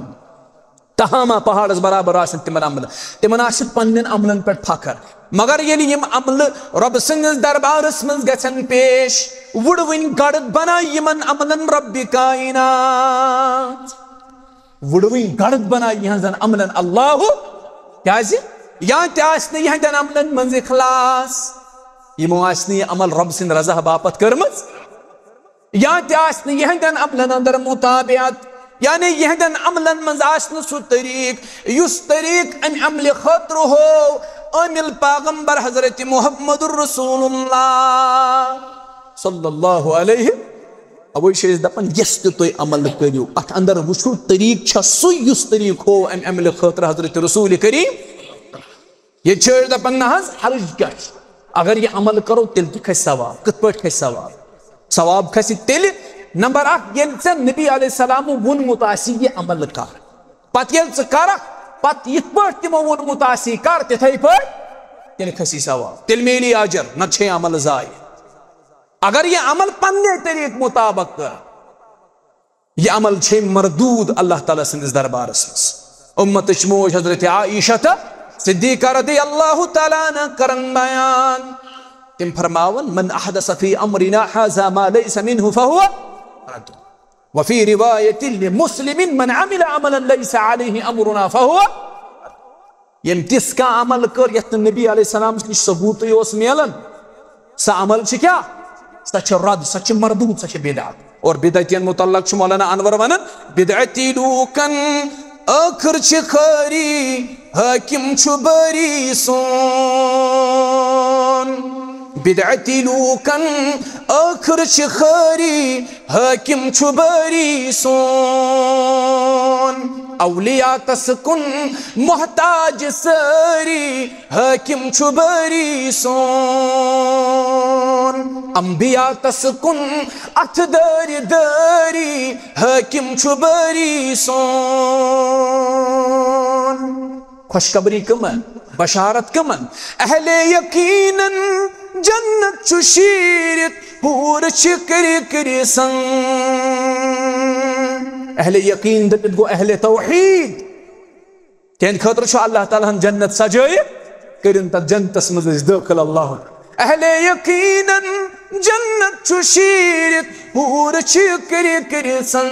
تہامہ پہاڑس برابر آسن تِمن عملہٕ۔ تِمن آسہِ پننٮ۪ن عملن پٮ۪ٹھ فخر۔ مگر ییٚلہِ یِم عملہٕ رۄبہٕ سٕنٛدِس دربارس منٛز گژھن پیش، وُڑوٕنۍ گڑد بنایہِ یِمن عملن رۄبِ کائنات۔ وُڑوٕنۍ گڑد بنایہِ یِہنٛزن عملن اللہ۔ کیازِ؟ یا تہِ آسہِ نہٕ یِہنٛدٮ۪ن عملن منٛز اخلاص، یِمو آسہِ نہٕ یہِ عمل رۄبہٕ سٕنٛدِ رضا باپتھ کٔرمٕژ۔ یا تہِ آسہِ نہٕ یِہنٛدٮ۪ن عملن اندر متابعت، یعنی یِہنٛدٮ۪ن عملن منٛز آسہِ نہٕ سُہ طریٖق، یُس طریٖق امہِ عملہِ خٲطرٕ ہوو عامل پیغمبر حضرت محمد رسول اللہ صلی اللہ علیہ۔ اوے چھِ أسۍ دپان، یۄس تہِ تُہۍ عمل کٔرِو، اتھ اندر وٕچھِو، طریٖق چھا سُے، یُس طریٖق ہوو امہِ عملہِ خٲطرٕ حضرت رسول کریم۔ ییٚتہِ چھِ أسۍ دَپان، نہ حظ، حرج کیٛاہ چھُ؟ اگر یہِ عمل کرو، تیٚلہِ تہِ کھسہِ ثواب۔ کِتھ پٲٹھۍ کھسہِ ثواب؟ ثواب کھسہِ تیٚلہِ، نمبر اکھ، ییٚلہِ ژےٚ نبی علیہ السلامو ووٚنمُت آسہِ، یہِ عمل کر۔ پتہٕ ییٚلہِ ژٕ کرکھ، پتہٕ یِتھ پٲٹھۍ تِمو ووٚنمُت آسہِ، یہِ کر تِتھے پٲٹھۍ، تیٚلہِ کھسی ثواب، تیٚلہِ میلی اجر، نتہٕ چھے عمل ضایع۔ اگر یہِ عمل پننے طریٖقہٕ مطابق کر، یہِ عمل چھے مردود اللہ تعالیٰ سٕنٛدِس دربارس منٛز۔ اُمتٕچ موج حضرت عائشہ تہٕ صدیقہ رضی اللہ تعالیٰ عنہ کرن بیان۔ تِم فرماون، "من احدث فی امرنا هذا ما لیس منه فهو رد۔ وفی روایت لمسلم، من عمل عملا لیس علیہ امرنا فهو رد۔" ییٚمۍ تِژھ کانٛہہ عمل کٔر یتھ نہٕ نبی علیہ السلام نِش ثبوٗتٕے اوس میلان، سۄ عمل چھِ کیٛاہ؟ سۄ چھِ رد، سۄ چھِ مردود، سۄ چھِ بدعت۔ اور بدعتین متعلق چھُ مولانا انور ونان، بدعتی لوٗکن ٲخٕر چھِ خٲری، حٲکِم چھُ بٲری سون۔ بدعتی لوٗکن ٲخٕر چھِ خٲری، حٲکِم چھُ بٲری سون۔ اولیاتس کُن محتاج سٲری، حٲکِم چھُ بٲری سون۔ انبیاتس کُن اتھٕ دٲرِ دٲری، حٲکِم چھُ بٲری سون۔ خوشخبری کٕمن؟ بشارت کٕمن؟ اہل یقینن جنت چھُ شیٖرِتھ، حور چھِ کٔرِ کٔرِ سن۔ اہل یقین دٔپِتھ گوٚو اہل توحید۔ تِہنٛدِ خٲطرٕ چھُ اللہ تعالیٰ ہن جنت سجٲیِتھ، کٔرِن تتھ جنتس منٛز أسۍ دٲخل اللہ۔ اہل یقینن جنت چھُ شیٖرِتھ، حور چھِ کٔرِ کٔرِ سن۔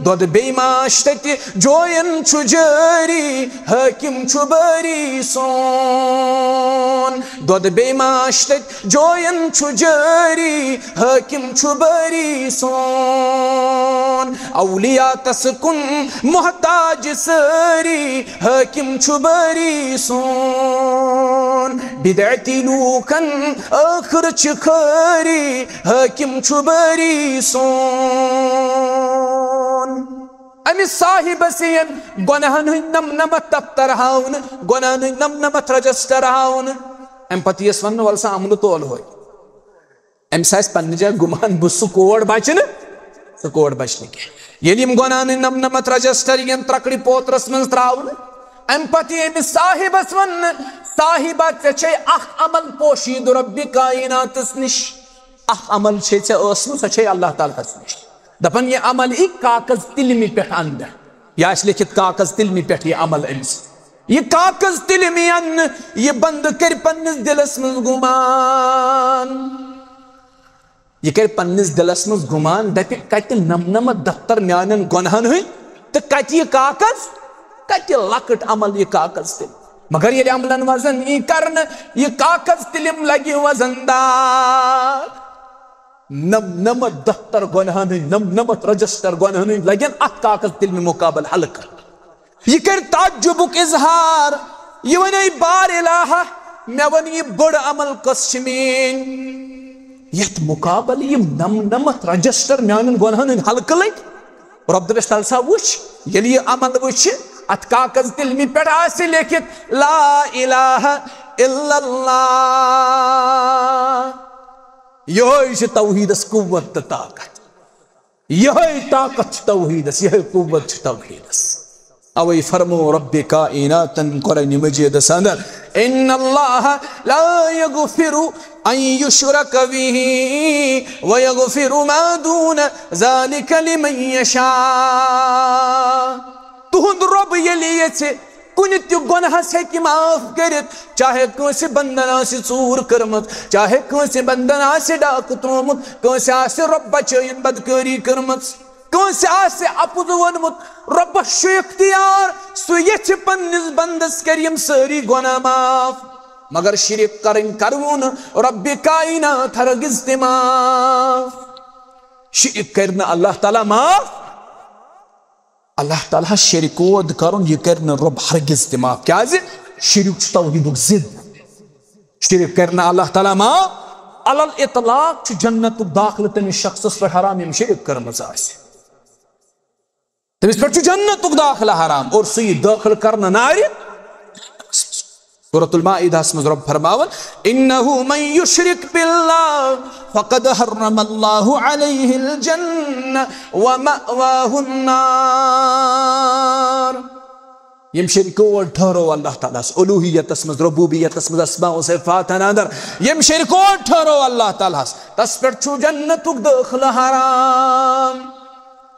دۄد بیٚیہِ ما آسہِ تتہِ جوین چھُ جٲری، حٲکِم چھُ بٲری سون۔ دۄد بیٚیہِ ما آسہِ تتہِ جوین چھُ جٲری، حٲکِم چھُ بٲری سون۔ اولیاتس کُن محتاج سٲری، حٲکِم چھُ بٲری سون۔ بدعتی لوٗکن ٲخٕر چھِ خٲری، حٲکِم چھُ بٲری سون۔ أمِس صاحبس یِن گۄناہن ہٕنٛدۍ نمنمتھ دفتر ہاونہٕ، گۄناہن ہٕنٛدۍ نمنمتھ رجسٹر ہاونہٕ۔ امہِ پتہٕ یِیَس وننہٕ، "ول سا عملہٕ تول ہوے۔" أمِس آسہِ پننہِ جایہِ گُمان، بہٕ سُہ کوڑ بچہِ نہٕ، سُہ کوڑ بچہِ نہٕ کینٛہہ۔ ییٚلہِ یِم گۄناہن ہٕنٛدۍ نمنمتھ رجسٹر یِن ترکڑِ پوترس منٛز ترٛاونہٕ، امہِ پتہٕ یی أمِس صاحبس وننہٕ، "صاحبہ، ژےٚ چھے اکھ عمل پوشیدٕ رۄبِ کائناتس نِش، اکھ عمل چھے ژےٚ ٲسمٕژ، سۄ چھے اللہ تعالیٰ ہس نِش۔" دپان، یہِ عمل یی کاغذ تِلمہِ پٮ۪ٹھ اندر، یہِ آسہِ لیکھِتھ کاغذ تِلمہِ پٮ۪ٹھ یہِ عمل أمِس۔ یہِ کاغذ تِلمہِ اننہٕ، یہِ بندٕ کرِ پننِس دِلس منٛز گُمان۔ یہِ کرِ پننِس دِلس منٛز گُمان، دپہِ، کتہِ نمنمتھ دفتر میانٮ۪ن گۄنہن ہٕنٛدۍ تہٕ کتہِ یہِ کاغذ، کتہِ لۄکٕٹ عمل یہِ کاغذ تہِ۔ مگر ییٚلہِ عملن وزن یی کرنہٕ، یہِ کاغذ تِلِم لگہِ وزن دار۔ نمنمتھ دفتر گۄنہن ہٕنٛدۍ، نمنمتھ رجسٹر گۄنہن ہٕنٛدۍ لگن اتھ کاغذ تِلمہِ مقابل ہلکہٕ۔ یہِ کرِ تعجبُک اظہار، یہِ ونہِ، "اے بار الہ، مےٚ ون یہِ بٔڑ عمل کۄس چھِ میٲنۍ؟" یتھ مقابل یِم نمنمتھ رجسٹر میانٮ۪ن گۄنہن ہٕنٛدۍ ہلکہٕ لٔگۍ۔ رۄب دپٮ۪س، تل سا وٕچھ، ییٚلہِ یہِ عمل وٕچھِ، اتھ کاغذ تِلمہِ پٮ۪ٹھ آسہِ لیکھِتھ، لا الہ الا اللہ۔ یہوے چھِ توحیدس قوت تہٕ طاقت۔ یہے طاقت چھِ توحیدس، یہے قوت چھِ توحیدس۔ اوے فرمو رب کائناتن قرآن مجیدس اندر، ان اللہ لا یغفر ان یشرک به ویغفر ما دون ذلک لمن یشاء۔ تُہُنٛد رۄب ییٚلہِ یژھِ، کُنہِ تہِ گۄنہس ہیٚکہِ معاف کٔرِتھ، چاہے کٲنٛسہِ بندن آسہِ ژوٗر کٔرمٕژ، چاہے کٲنٛسہِ بندن آسہِ ڈاکہٕ ترٛوومُت، کٲنٛسہِ آسہِ رۄب بچٲیِن بدکٲری کٔرمٕژ، کٲنٛسہِ آسہِ اپُز ووٚنمُت، رۄبس چھُ اختیار، سُہ یژھِ پننِس بندس کرِ یِم سٲری گۄناہ معاف۔ مگر شرک کرٕنۍ کرٕوُن رۄبِ کائنات ہرگز تہِ معاف۔ شرک کرِ نہٕ اللہ تعالیٰ معاف۔ اللہ تعالیٰ ہس شریکود کرُن، یہِ کرِ نہٕ رۄب ہرگز تہِ معاف۔ کیازِ؟ شرک چھُ توحیدُک ضد۔ شرک کرِ نہٕ اللہ تعالیٰ معاف۔ علی الاطلاق چھُ جنتُک داخلہٕ تٔمِس شخصس پٮ۪ٹھ حرام، ییٚمۍ شرک کٔرمٕژ آسہِ۔ تٔمِس پٮ۪ٹھ چھُ جنتُک داخلہٕ حرام، اور سُہ یی دٲخل کرنہٕ نارِ۔ سورۃ المائدہس منٛز رۄب فرماوان، انہ من یشرک باللہ فقد حرم اللہ علیہ الجنہ ومأواہ النار۔ ییٚمۍ شرکود ٹھہرو اللہ تعالیٰ ہس الوہیتس منٛز، ربوبیتس منٛز، اسماء و صفاتن اندر، ییٚمۍ شرکود ٹھہرو اللہ تعالیٰ ہس، تس پٮ۪ٹھ چھُ جنتُک دٲخلہٕ حرام۔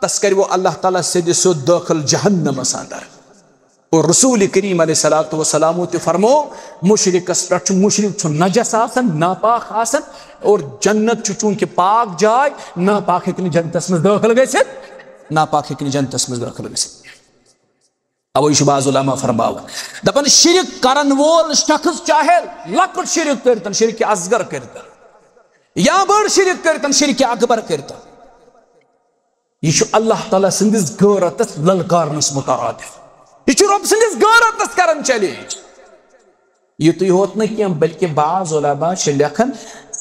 تس کرِ وۄنۍ اللہ تعالیٰ سیٚدِ سیوٚد دٲخل جہنمس اندر۔ اور رسول کریم علیہ الصلوۃ والسلام تہِ فرمو، مشرکس پٮ۪ٹھ چھُ، مشرک چھُ نجس آسان، ناپاک آسان، اور جنت چھُ چونکہ پاک جاے، ناپاک ہیٚکہِ نہٕ جنتس منٛز دٲخل گٔژھِتھ، ناپاک ہیٚکہِ نہٕ جنتس منٛز دٲخل گٔژھِتھ۔ اوے چھُ بعض علماء فرماوان، دپان شرک کرن وول شخص چاہے لۄکُٹ شرک کٔرتن، شرک اصغر کٔرتن، یا بٔڑ شرک کٔرتن، شرک اکبر کٔرتن، یہِ چھُ اللہ تعالیٰ سٕنٛدِس غٲرتس للکارنس مترادف۔ یہِ چھُ رۄب سٕنٛدِس غٲرتس کران چیلنج۔ یُتُے ہوت نہٕ کینٛہہ، بلکہِ بعض علماء چھِ لیکھان،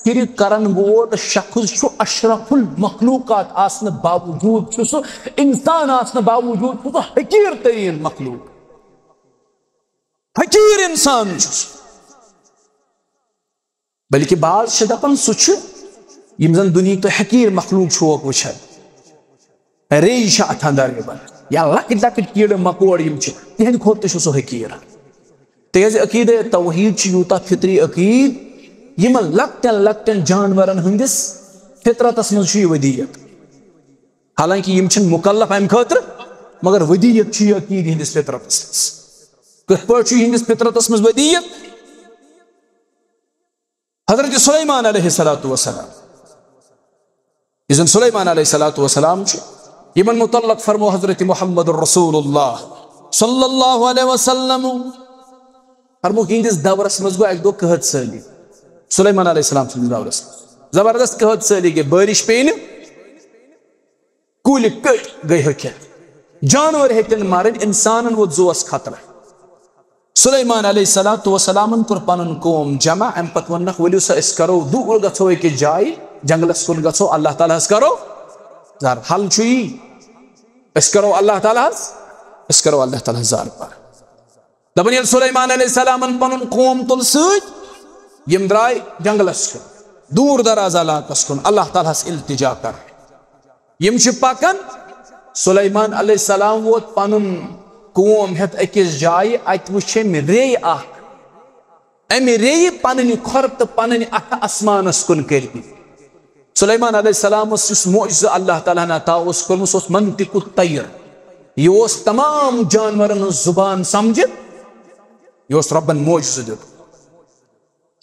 شرک کرن وول شخص چھُ اشرف المخلوقات آسنہٕ باوجود چھُ سُہ، انسان آسنہٕ باوجود چھُ سُہ حقیٖر تریٖن مخلوق، حقیٖر انسان چھُ سُہ۔ بلکہِ بعض چھِ دپان، سُہ چھُ، یِم زن دُنیہٕکۍ تُہۍ حقیٖر مخلوق چھِوکھ وٕچھان، ریٚیہِ چھِ اتھ اندر یِوان، یا لۄکٕٹۍ لۄکٕٹۍ کیٖڑٕ مکوڑ یِم چھِ، تِہنٛدِ کھۄتہٕ تہِ چھُ سُہ حقیٖر۔ تِکیازِ عقیدے توحید چھُ یوٗتاہ فطری عقید، یِمن لۄکٹٮ۪ن لۄکٹٮ۪ن جانورن ہٕنٛدِس فطرتس منٛز چھُ یہِ ودیت۔ حالانکہ یِم چھِنہٕ مکلف امہِ خٲطرٕ، مگر ودیت چھُ یہِ عقیدٕ یِہنٛدِس فطرتس منٛز۔ کِتھ پٲٹھۍ چھُ یِہنٛدِس فطرتس منٛز ودیت؟ حضرت سلیمان علیہ الصلوۃ والسلام، یُس زن سلیمان علیہ الصلوۃ والسلام چھُ، یِمن متعلق فرمو حضرت محمد رسول اللہ صلی اللہ علیہ وسلم، فرمو، یِہنٛدِس دورس منٛز گوٚو اکہِ دۄہ قحط سٲلی۔ سلیمان علیہ السلام سٕنٛدِس دورس منٛز زبردست قحط سٲلی گٔے، بارش پیٚیہِ نہٕ، کُلۍ کٔٹۍ گٔے ہۄکھِتھ، جانور ہیٚتِن مرٕنۍ، انسانن ووت زُوس خطرٕ۔ سلیمان علیہ الصلوۃ والسلامن کوٚر پنُن قوم جمع، امہِ پتہٕ ووٚننکھ، ؤلِو سا، أسۍ کرو دوٗر گژھو أکِس جایہِ، جنگلس کُن گژھو، اللہ تعالیٰ ہس کرو زار۔ حل چھُ یی، أسۍ کرو اللہ تعالیٰ ہس، أسۍ کرو اللہ تعالیٰ ہس زار پار۔ دپان، ییٚلہِ سلیمان علیہ السلامن پنُن قوم تُل سۭتۍ، یِم درٛاے جنگلس کُن، دوٗر دراز علاقس کُن، اللہ تعالیٰ ہس التجا کرنہِ۔ یِم چھِ پکان، سلیمان علیہ السلام ووت پنُن قوم ہٮ۪تھ أکِس جایہِ، اتہِ وٕچھ أمۍ ریٚیہِ اکھ، امہِ ریٚیہِ پنٕنۍ کھۄر تہٕ پنٕنۍ اتھٕ آسمانس کُن کٔرۍ دِتۍ۔ سلیمان علیہ السلامس یُس معجزٕ اللہ تعالیٰ ہن عطا اوس کوٚرمُت، سُہ اوس منطق الطیر۔ یہِ اوس تمام جانورن ہٕنٛز زبان سمجھِتھ، یہِ اوس رۄبن معجزٕ دیُتمُت۔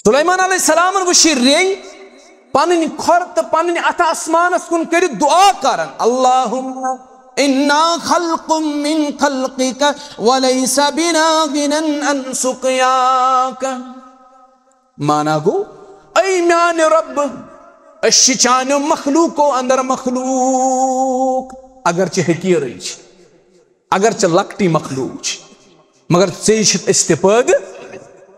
سلیمان علیہ السلامن وٕچھ یہِ ریٚیہِ، پنٕنۍ کھۄر تہٕ پنٕنۍ اتھٕ آسمانس کُن کٔرِتھ دعا کران، اللہم انا خلق من خلقک ولیس بنا غنی عن سقیاک۔ مانا گوٚو، اے میانہِ رۄب، أسۍ چھِ چانیو مخلوقو اندر مخلوق، اگرچہِ حقیرٕے چھِ، اگرچہِ لۄکٹٕے مخلوق چھِ، مگر ژےٚ چھِتھ أسۍ تہِ پٲدٕ۔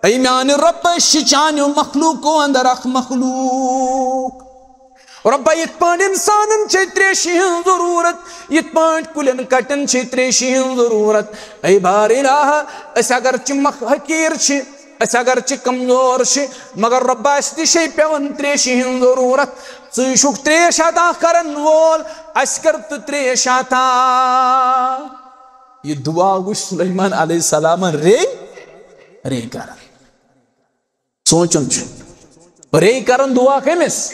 اے میانہِ رۄب، أسۍ چھِ چانیو مخلوقو اندر اکھ مخلوق۔ رۄبا، یِتھ پٲٹھۍ اِنسانن چھے تریشہِ ہٕنٛز ضروٗرت، یِتھ پٲٹھۍ کُلٮ۪ن کٹٮ۪ن چھے تریشہِ ہٕنٛز ضروٗرت۔ اے بار الہ، أسۍ اگر چھِ مخ-، حقیٖر چھِ، أسۍ اگر چھِ کمزور چھِ، مگر رۄبا، اَسہِ تہِ چھے پٮ۪وان تریشہِ ہٕنٛز ضروٗرت۔ ژٕے چھُکھ تریش عطا کرن وول، اَسہِ کر تہٕ تریش عطا۔ یہِ دُعا وٕچھ سلیمان علیہ السلامن رے، رے کران۔ سونٛچُن چھُ، رے کران دُعا کٔمِس؟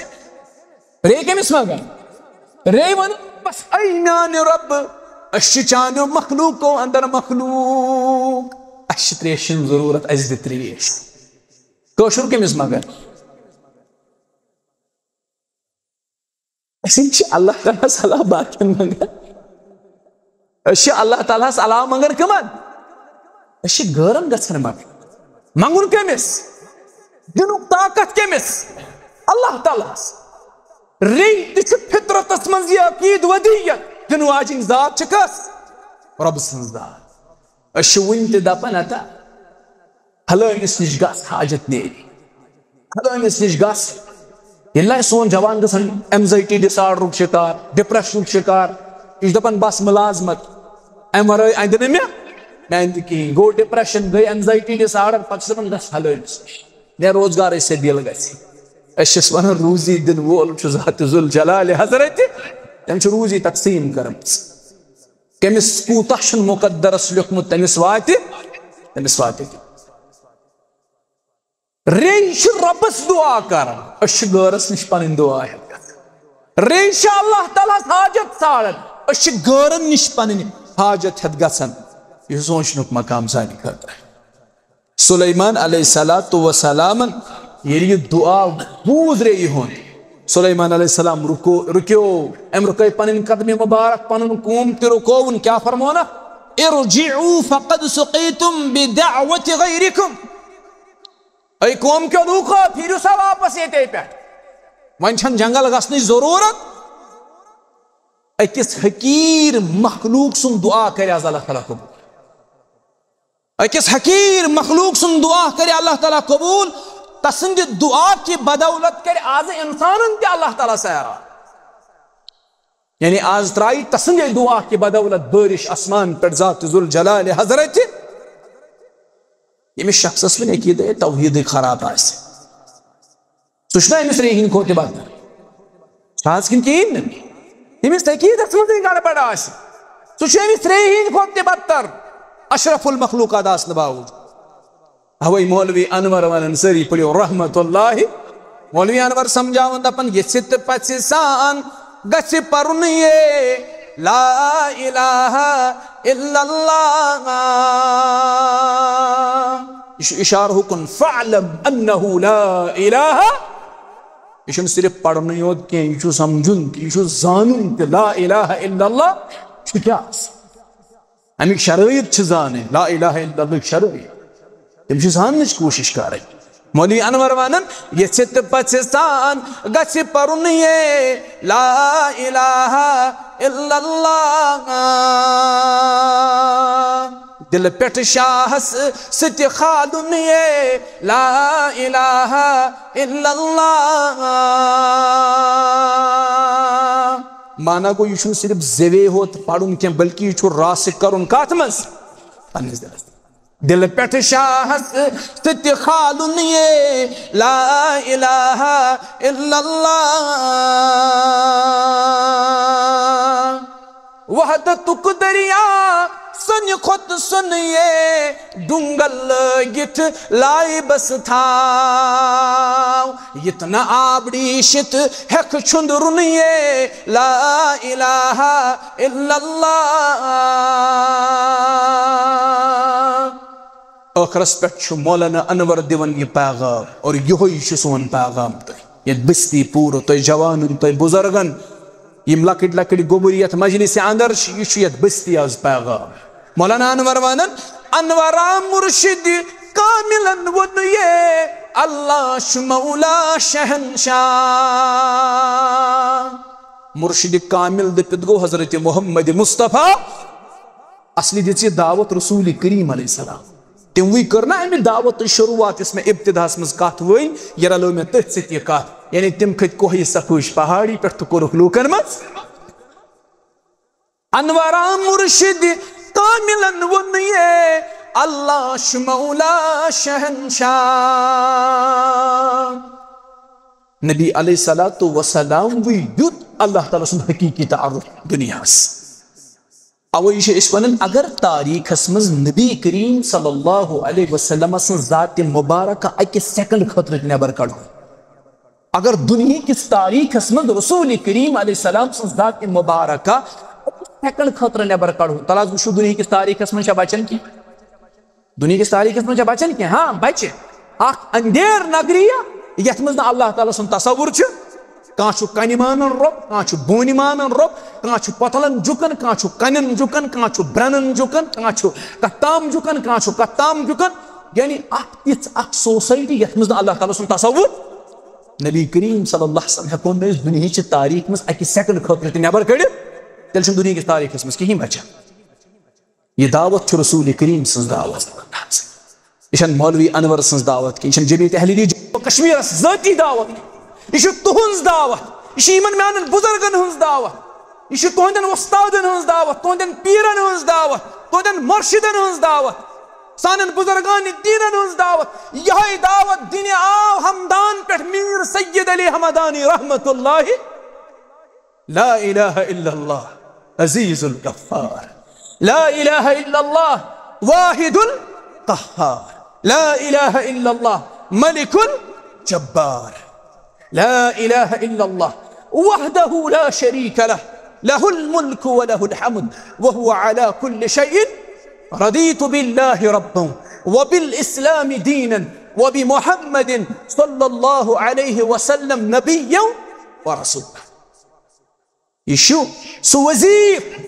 رے کٔمِس منٛگان؟ رے وَنان، بس اے میانہِ رۄب، أسۍ چھِ چانیو مخلوٗقو اندر مخلوٗق، اَسہِ چھِ تریشہِ ہٕنٛز ضروٗرت، اَسہِ دِ تریش۔ کٲشُر کٔمِس منٛگان؟ أسۍ چھِ اللہ تعالیٰ ہس علاوٕ باقین منٛگان۔ أسۍ چھِ اللہ تعالیٰ ہس علاوٕ منٛگان کٕمن؟ أسۍ چھِ غٲرن گژھان منٛگان۔ منٛگُن کٔمِس؟ دِنُک طاقت کٔمِس؟ اللہ تعالیٰ ہس۔ رے تہِ چھُ فطرتس منٛز یہِ عقیٖد ودیت، دِنہٕ واجِنۍ ذات چھِ کس؟ رۄب سٕنٛز ذات۔ أسۍ چھِ وُنہِ تہِ دپان، ہتا فلٲنِس نِش گژھ، حاجت نیرِ۔ فلٲنِس نِش گژھ۔ ییٚلہِ نہ سون جوان گژھان اینزایٹی ڈس آرڈرُک شکار، ڈپریشنُک شکار، یہِ چھُ دپان، بس ملازمت، امہِ ورٲے اندِ نہٕ مےٚ، مےٚ اندِ کِہیٖنۍ۔ گوٚو ڈپریشن، گٔے اینزایٹی ڈس آرڈر، پتہٕ چھُ دپان، گژھ فلٲنِس نِش، مےٚ روزگارٕے سیٚدِ ییٚلہِ گژھِ۔ أسۍ چھِس ونان، روٗزی دِنہٕ وول چھُ ذات ذوالجلال حضرت، تٔمۍ چھُ روٗزی تقسیٖم کٔرمٕژ۔ کٔمِس کوٗتاہ چھُنہٕ مُقدرس لیوٚکھمُت، تٔمِس واتہِ، تٔمِس واتہِ۔ رے چھِ رۄبس دُعا کران، أسۍ چھِ غٲرس نِش پنٕنۍ دُعا ہٮ۪تھ گژھان۔ رے چھِ اللہ تعالیٰ ہس حاجت ژھانڈان، أسۍ چھِ غٲرن نِش پنٕنۍ حاجت ہٮ۪تھ گژھان۔ یہِ چھُ سونٛچنُک مقام سانہِ خٲطرٕ۔ سلیمان علیہ الصلوۃ والسلامن ییٚلہِ یہِ دُعا بوٗز رے یِہُنٛد، سلیمان علیہ السلام رُکو، رُکیو، أمۍ رُکٲے پنٕنۍ قدمِ مبارک، پنُن قوم تہِ رُکووُن۔ کیٛاہ فرمونکھ؟ ارجعوا فقد سقیتم بدعوۃ غیرکم۔ اے قوم کیو لوٗکو، پھیٖرِو سا واپس ییٚتے پٮ۪ٹھ۔ وۄنۍ چھَنہٕ جنگل گژھنٕچ ضروٗرت۔ أکِس حقیٖر مخلوٗق سُنٛد دُعا کرِ آز اللہ تعالیٰ قبوٗل۔ أکِس حقیٖر مخلوٗق سُنٛد دُعا کرِ اللہ تعالیٰ قبوٗل۔ تسٕنٛدِ دُعا کہِ بدولت کرِ آز اِنسانن تہِ اللہ تعالیٰ سیراب۔ یعنی آز ترٛایہِ تسٕنٛدے دُعا کہِ بدولت بٲرِش آسمان پٮ۪ٹھ ذات ذوالجلال حضرت۔ ییٚمِس شخصس وۄنۍ عقیدے توحیٖدٕے خراب آسہِ، سُہ چھُنہ أمِس ریٚیہِ ہِنٛدِ کھۄتہٕ تہِ بدتر؟ چھا حظ کِنہٕ کِہیٖنۍ نہٕ؟ ییٚمِس عقیٖدس منٛزٕے گڑبڑ آسہِ، سُہ چھُ أمِس ریٚیہِ ہِنٛدِ کھۄتہٕ تہِ بدتر، اشرف المخلوقات آسنہٕ باوجوٗد۔ اوے مولوی انور ونان، سٲری پٔرِو رحمت اللہ۔ مولوی انور سمجھاوان دپان، یژھِ تہٕ پژھِ سان گژھِ پرُن یے لا الہ الا اللہ۔ یہِ چھُ اشارٕ ہُکُن، فاعلم انہ لا الہ۔ یہِ چھُنہٕ صرف پرنُے یوت کینٛہہ، یہِ چھُ سمجھُن تہِ، یہِ چھُ زانُن تہِ، لا الہ الا اللہ چھُ کیٛاہ آسان۔ اَمِکۍ شرٲیط چھِ زانٕنۍ، لا الہ الا اللہ شرٲیط۔ تِم چھِ زاننٕچ کوٗشِش کرٕنۍ۔ مولوی انور ونان، یژھِ تہٕ پژھِ سان گژھِ پرُن یے لا الہ الا اللہ۔ دِلہٕ پٮ۪ٹھ شاہس سۭتہِ کھالُن یے لا الہ الا اللہ۔ معنہ گوٚو، یہِ چھُنہٕ صرف زیوے ہوت پرُن کینٛہہ، بلکہِ یہِ چھُ راسخ کرُن کتھ منٛز؟ پننِس دِلس۔ دِلہٕ پٮ۪ٹھ شاہس سۭتہِ کھالُن یے لا الہ الا اللہ۔ وحدتُک دریا سۄنہِ کھۄتہٕ سۄنہٕ یے ڈُنگل لٲگِتھ لایبس تھاو۔ یہِ تہٕ نہٕ آب ڈیٖشِتھ ہٮ۪کھ چھُنٛدرُن یے لا الہ الا اللہ۔ ٲخرس پٮ۪ٹھ چھُ مولانا انور دِوان یہِ پیغام، اور یِہوٚے چھُ سون پیغام تۄہہِ۔ ییٚتہِ بستی پوٗرٕ تۄہہِ جوانن، تۄہہِ بُزرگن، یِم لۄکٕٹۍ لۄکٕٹۍ گوٚبُر یتھ مجلسہِ اندر چھِ، یہِ چھُ یتھ بستی آز پیغام۔ مولانا انور ونان، انورا مرشد کاملن ووٚن یے، اللہ چھُ مولا شہنشاہ۔ مرشد کامل دٔپِتھ گوٚو حضرت محمد مصطفیٰ۔ اصلی دِژ یہِ دعوت رسول کریم علیہ السلام۔ تِموٕے کٔر نا امہِ دعوت شروٗعات، یۄس مےٚ ابتداہس منٛز کتھ ؤنۍ، یہِ رلٲو مےٚ تٔتھۍ سۭتۍ یہِ کتھ۔ یعنی تِم کھٔتۍ کوہ صفوٕچ پہاڑی پٮ۪ٹھ تہٕ کوٚرُکھ لوٗکن منٛز۔ انوارا مرشد کاملن ووٚن یہِ، اللہ چھُ مولا شہنشاہ۔ نبی علیہ الصلوۃ والسلام وی دیُت اللہ تعالیٰ سُنٛد حقیقی تعارف دُنیاہس۔ اوے چھِ أسۍ ونان، اگر تاریخس منٛز نبی کریم صلی اللہ علیہ وسلم سٕنٛز ذات مبارکہ اکہِ سیکنڈ خٲطرٕ تہِ نٮ۪بر کڑو، اگر دُنیہکِس تاریخس منٛز رسول کریم علیہ السلام سٕنٛز ذات مبارکہ اکہِ سیکنڈ خٲطرٕ نٮ۪بر کڑو، تلہٕ حظ وٕچھو دُنیہکِس تاریخس منٛز چھا بچان کینٛہہ؟ دُنیہکِس تاریخس منٛز چھا بچان کینٛہہ؟ ہاں، بچہِ۔ اکھ اندھیر نگریہ، یتھ منٛز نہٕ اللہ تعالیٰ سُنٛد تصور چھُ۔ کانٛہہ چھُ کنہِ مانان رۄب، کانٛہہ چھُ بونہِ مانان رۄب، کانٛہہ چھُ پۄتلن جُکان، کانٛہہ چھُ کنٮ۪ن جُکان، کانٛہہ چھُ برٛنن جُکان، کانٛہہ چھُ کتھ تام جُکان، کانٛہہ چھُ کتھ تام جُکان۔ یعنی اکھ تِژھ اکھ سوسایٹی یتھ منٛز نہٕ اللہ تعالیٰ سُنٛد تصور۔ نبی کریم صلی اللہ علیہ وسلم ہٮ۪کو نہٕ أسۍ دُنیہٕچہِ تاریخ منٛز اکہِ سیکنڈ خٲطرٕ تہِ نٮ۪بر کٔڑِتھ، تیٚلہِ چھُنہٕ دُنیہٕکِس تاریخس منٛز کِہیٖنۍ بچان۔ یہِ دعوت چھِ رسول کریم سٕنٛز دعوت۔ یہِ چھَنہٕ مولوی انور سٕنٛز دعوت کینٛہہ، یہِ چھَنہٕ جمعیت اہل حدیث جموں و کشمیرس ذٲتی دعوت کینٛہہ۔ یہِ چھِ تُہٕنٛز دعوت، یہِ چھِ یِمن میانٮ۪ن بُزرگن ہٕنٛز دعوت، یہِ چھِ تُہٕنٛدٮ۪ن وۄستادن ہٕنٛز دعوت، تُہٕنٛدٮ۪ن پیٖرن ہٕنٛز دعوت، تُہٕنٛدٮ۪ن مرشدن ہٕنٛز دعوت، سانٮ۪ن بُزرگان دینن ہٕنٛز دعوت۔ یِہوٚے دعوت دِنہِ آو ہمدان پٮ۪ٹھ میٖر سید علی ہمدانی رحمتہ اللہ۔ لا إله إلا الله عزيز الغفار. لا إله إلا الله واحد القهار. لا إله إلا الله ملك الجبار. لا إله إلا الله وحده لا شريك له. له الملك وله الحمد وهو على كل شيء. رضيت بالله ربا وبالإسلام دينا وبمحمد صلى الله عليه وسلم نبيا ورسولا. یہِ چھُ سُہ وظیٖف،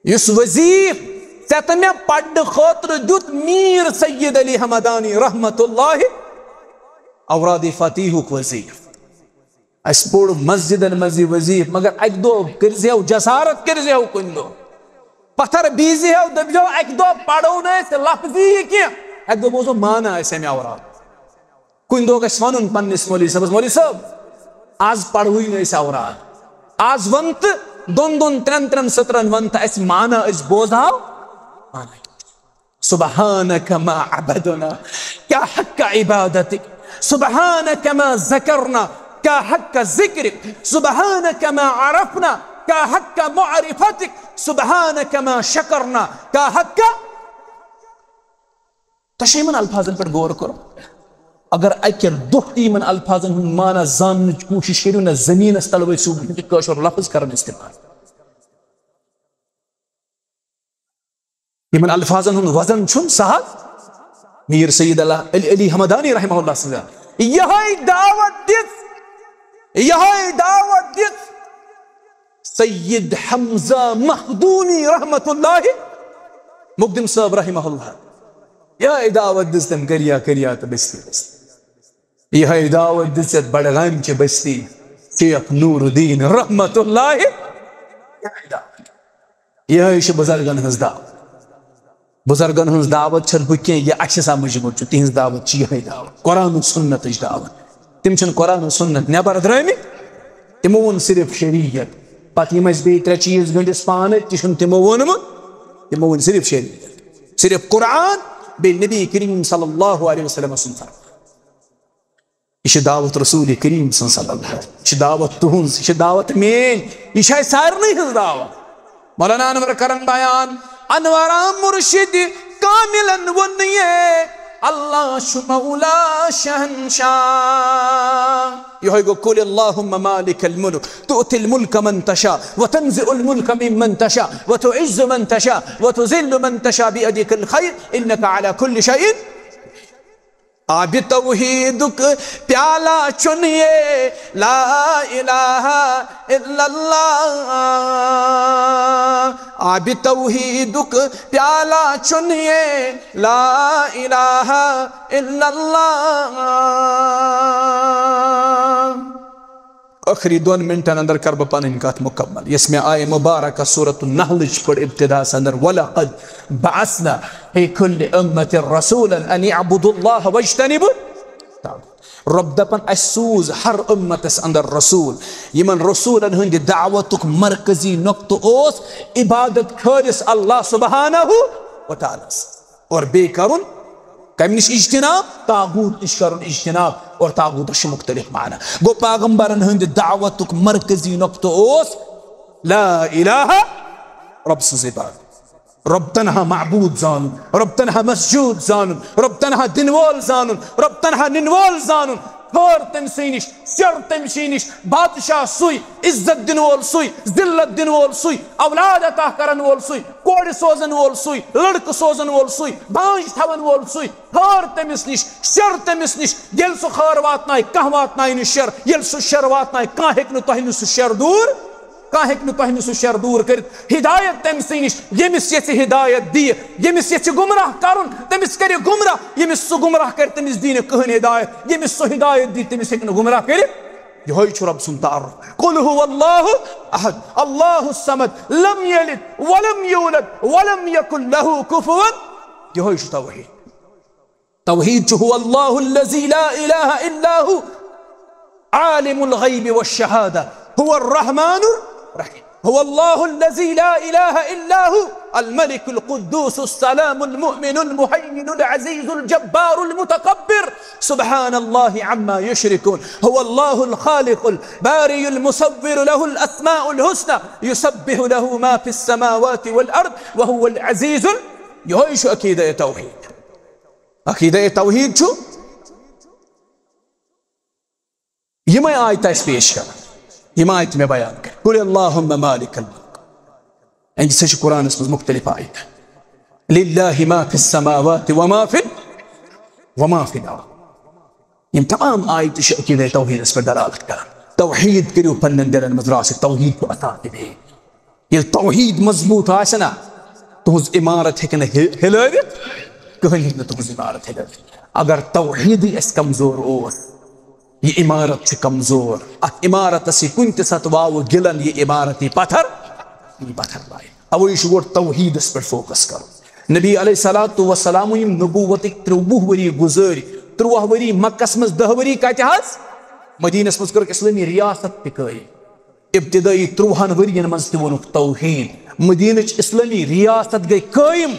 یُس وظیٖف ژےٚ تہٕ مےٚ پرنہٕ خٲطرٕ دیُت میٖر سید علی ہمدانی رحمتہ اللہ۔ اوراد فتیحُک وظیٖف۔ اَسہِ پوٚر مسجدن منٛز یہِ وظیٖف، مگر اَکہِ دۄہ کٔرۍزِہو جسارت، کٔرۍزِہو کُنہِ دۄہ۔ پتھر بیٖزِہو، دٔپۍزِہو، اَکہِ دۄہ پرو نہٕ أسۍ لفظی یہِ کینٛہہ، اَکہِ دۄہ بوزو معنہ اَسہِ اَمہِ اوراد۔ کُنہِ دۄہ گژھِ وَنُن پنٛنِس مولوی صٲبَس، "مولوی صٲب، آز پَرہوٕے نہٕ أسۍ اوراد۔ آز وَن تہٕ دۄن دۄن، ترٛٮ۪ن ترٛٮ۪ن سٔترَن وَن تہٕ اَسہِ معنہ، أسۍ بوزہاو معنہ۔" سبحانك ما عبدنا، کیا حق عبادتك؟ سبحانك ما ذكرنا، کیا حق ذكرك؟ سبحانك ما عرفنا، کیا حق معرفتك؟ سبحانك ما شكرنا، کیا حق تۄہہِ چھا یِمن الفاظن پٮ۪ٹھ غور کوٚرمُت؟ اگر اکہِ دۄہ تہِ یِمن الفاظن ہُنٛد معنی زاننٕچ کوٗشِش کٔرِو، نہ زٔمیٖنس تل ؤسِو، بہٕ چھُس کٲشُر لفظ کران استعمال۔ یِمن الفاظن ہُنٛد وزن چھُنہٕ سہل۔ میٖر سید اللہ علی، علی حمدانی رحمہ اللہ سٕنٛز یِہوٚے دعوت دِژ، یِہوٚے دعوت دِژ سید حمزہ مخدونی رحمتہ اللہ، مقدم صٲب رحمہ اللہ۔ یِہوٚے دعوت دِژ تٔمۍ کریا کریا تہٕ بستی بستی۔ یِہوٚے دعوت دِژ یَتھ بڈگامچہِ بستی شیخ نور الدین رحمتہ اللہ۔ یِہوٚے دعوت۔ یِہوٚے چھِ بُزرگن ہٕنٛز دعوت۔ بُزرگن ہٕنٛز دعوت چھَنہٕ ہُہ کینٛہہ، یہِ اَسہِ سمجھمُت چھُ، تِہِنٛز دعوت چھِ یِہوٚے دعوت، قرآن و سُنتٕچ دعوت۔ تِم چھِنہٕ قرآن و سُنت نٮ۪بر درٛٲمٕتۍ، تِمو ووٚن صرف شریعت۔ پتہٕ یِم اَسہِ بیٚیہِ ترٛےٚ چیٖز گٔنٛڈِس پانہٕ، تہِ چھُنہٕ تِمو ووٚنمُت، تِمو ووٚن صرف شریعت، صرف قرآن، بیٚیہِ نبی کریم صلی اللہ علیہ وسلم سُنٛد فرمان۔ یہِ چھِ دعوت رسول کریم سٕنٛز صلی اللہ علیہ وسلم۔ یہِ چھِ دعوت تُہٕنٛز، یہِ چھِ دعوت میٛٲنۍ، یہِ چھِ اَسہِ سارنٕے ہٕنٛز دعوت۔ مولانا انور کرن بیان، انوارا مرشد کاملن ووٚن یہِ، اللہ چھُ مولا شہنشاہ۔ یِہوٚے گوٚو، قل اللہم مالک الملک تؤتی الملک من تشاء وتنزع الملک ممن تشاء وتعز من تشاء وتذل من تشاء بیدک الخیر انک علی کل شیء۔ آبِ توحیدُک پیالہ چون یہ، لا الہ الا اللہ۔ آبِ توحیدُک پیالہ چون یہ، لا الہ الا اللہ۔ ٲخری دۄن منٹن اندر کر بہٕ پنٕنۍ کتھ مکمل، یۄس مےٚ آیہِ مبارکہ سورۃ النحلٕچ پٔر ابتداہس اندر، "ولقد بعثنا فی کل امۃ رسولا ان اعبدوا اللہ واجتنبوا الطاغوت۔" رۄب دپان، اسہِ سوٗز ہر امتس اندر رسول، یِمن رسولن ہٕنٛدِ دعوتُک مرکزی نقطہٕ اوس عبادت خٲلص اللہ سبحانہ و تعالیٰ ہس۔ اور بیٚیہِ کرُن کمہِ نِش اجتناب؟ طاغوت نِش کرُن اجتناب۔ اور طاغوتس چھِ مختلف معنی۔ گوٚو، پیغمبرن ہٕنٛدِ دعوتُک مرکزی نقطہٕ اوس لا الہ، رۄب سٕنٛز عبادت۔ رۄب تنہا معبود زانُن، رۄب تنہا مسجود زانُن، رۄب تنہا دِنہٕ وول زانُن، رۄب تنہا نِنہٕ وول زانُن۔ ٹھٔہر تٔمۍ سٕے نِش، شیٚر تٔمۍ سٕے نِش۔ بادشاہ سُے، عزت دِنہٕ وول سُے، ذلت دِنہٕ وول سُے، اولاد عطا کرن وول سُے، کورِ سوزن وول سُے، لڑکہٕ سوزن وول سُے، بانٛجھ تھاون وول سُے۔ ٹھٔہر تٔمِس نِش، شیٚر تٔمِس نِش۔ ییٚلہِ سُہ خٲر واتنایہِ، کانٛہہ واتنایہِ نہٕ شیٚر۔ ییٚلہِ سُہ شیٚر واتنایہِ، کانٛہہ ہیٚکہِ نہٕ تۄہہِ نِش سُہ شیٚر دوٗر کانٛہہ ہیٚکہِ نہٕ تۄہہِ نِش سُہ شر دوٗر کٔرِتھ۔ ہدایت تٔمۍ سٕے نِش، ییٚمِس یژھِ ہدایت دِیہِ، ییٚمِس یژھِ گمراہ کرُن، تٔمِس کٔرِ گمراہ، ییٚمِس سُہ گمراہ کرِ، تٔمِس دِیہِ نہٕ کٕہٕنۍ ہدایت، ییٚمِس سُہ ہدایت دِیہِ، تٔمِس ہیٚکہِ نہٕ گمراہ کٔرِتھ۔ یِہوٚے چھُ رۄب سُنٛد تعارُف۔ قل هو اللہ احد، اللہ الصمد، لم یلد ولم یولد ولم یکن لہ کفوا۔ یِہوٚے چھُ توحید۔ توحید چھُ هو اللہ الذی لا الہ الا هو عالم الغیب والشہادہ، هو الرحمن الرحیم۔ هو اللہ الذی لا الہ الا هو الملک القدوس السلام المؤمن المهیمن العزیز الجبار المتکبر، سبحان اللہ عما یشرکون۔ هو اللہ الخالق الباری المصور، له الاسماء الحسنى، یسبح له ما فی السماوات والارض وهو العزیز ال-، یِہوٚے چھُ عقیدہ توحید۔ عقیدہ توحید چھُ یِمے آیتہٕ اَسہِ پیش کران، یِم آیتہٕ مےٚ بیان کٔر۔ قل اللہم مالک الملک۔ اَمہِ سۭتۍ چھِ قرآنس منٛز مختلف آیتہٕ۔ للہ ما فی السماوات وما فی، وما فی الارض۔ یِم تمام آیتہٕ چھِ عقیدہ توحیدس پٮ۪ٹھ دلالت کران۔ توحید کٔرِو پننٮ۪ن دلن منٛز راسخ، توحید چھُ اثاثِ دین۔ ییٚلہِ توحید مضبوط آسہِ نا، تُہٕنٛز عمارت ہیٚکہِ نہٕ ہِ-، ہِلٲوِتھ، کٕہٕنۍ ہیٚکہِ نہٕ تُہٕنٛز عمارت ہِلٲوِتھ۔ اگر توحیدٕے اَسہِ کمزور اوس، یہِ عمارت چھِ کمزور۔ اَتھ عمارتس یہِ کُنہِ تہِ ساتہٕ واوٕ گِلن، یہِ عمارت یی پتھر، یی پتھر لایہِ۔ اوے چھُ گۄڈٕ توحیدس پٮ۪ٹھ focus کرُن۔ نبی علیہ الصلوۃ والسلام یِم نبوتٕکۍ ترٛوٚوُہ ؤری گُزٲرۍ، ترٛوٚوُہ ؤری مکس منٛز، دَہ ؤری کتہِ حظ؟ مدینس منٛز کٔرٕکھ اسلٲمی ریاست تہِ قٲیِم۔ ابتدٲئی ترٛوہن ؤرین منٛز تہِ ووٚنُکھ توحید۔ مدینٕچ اسلٲمی ریاست گٔے قٲیِم۔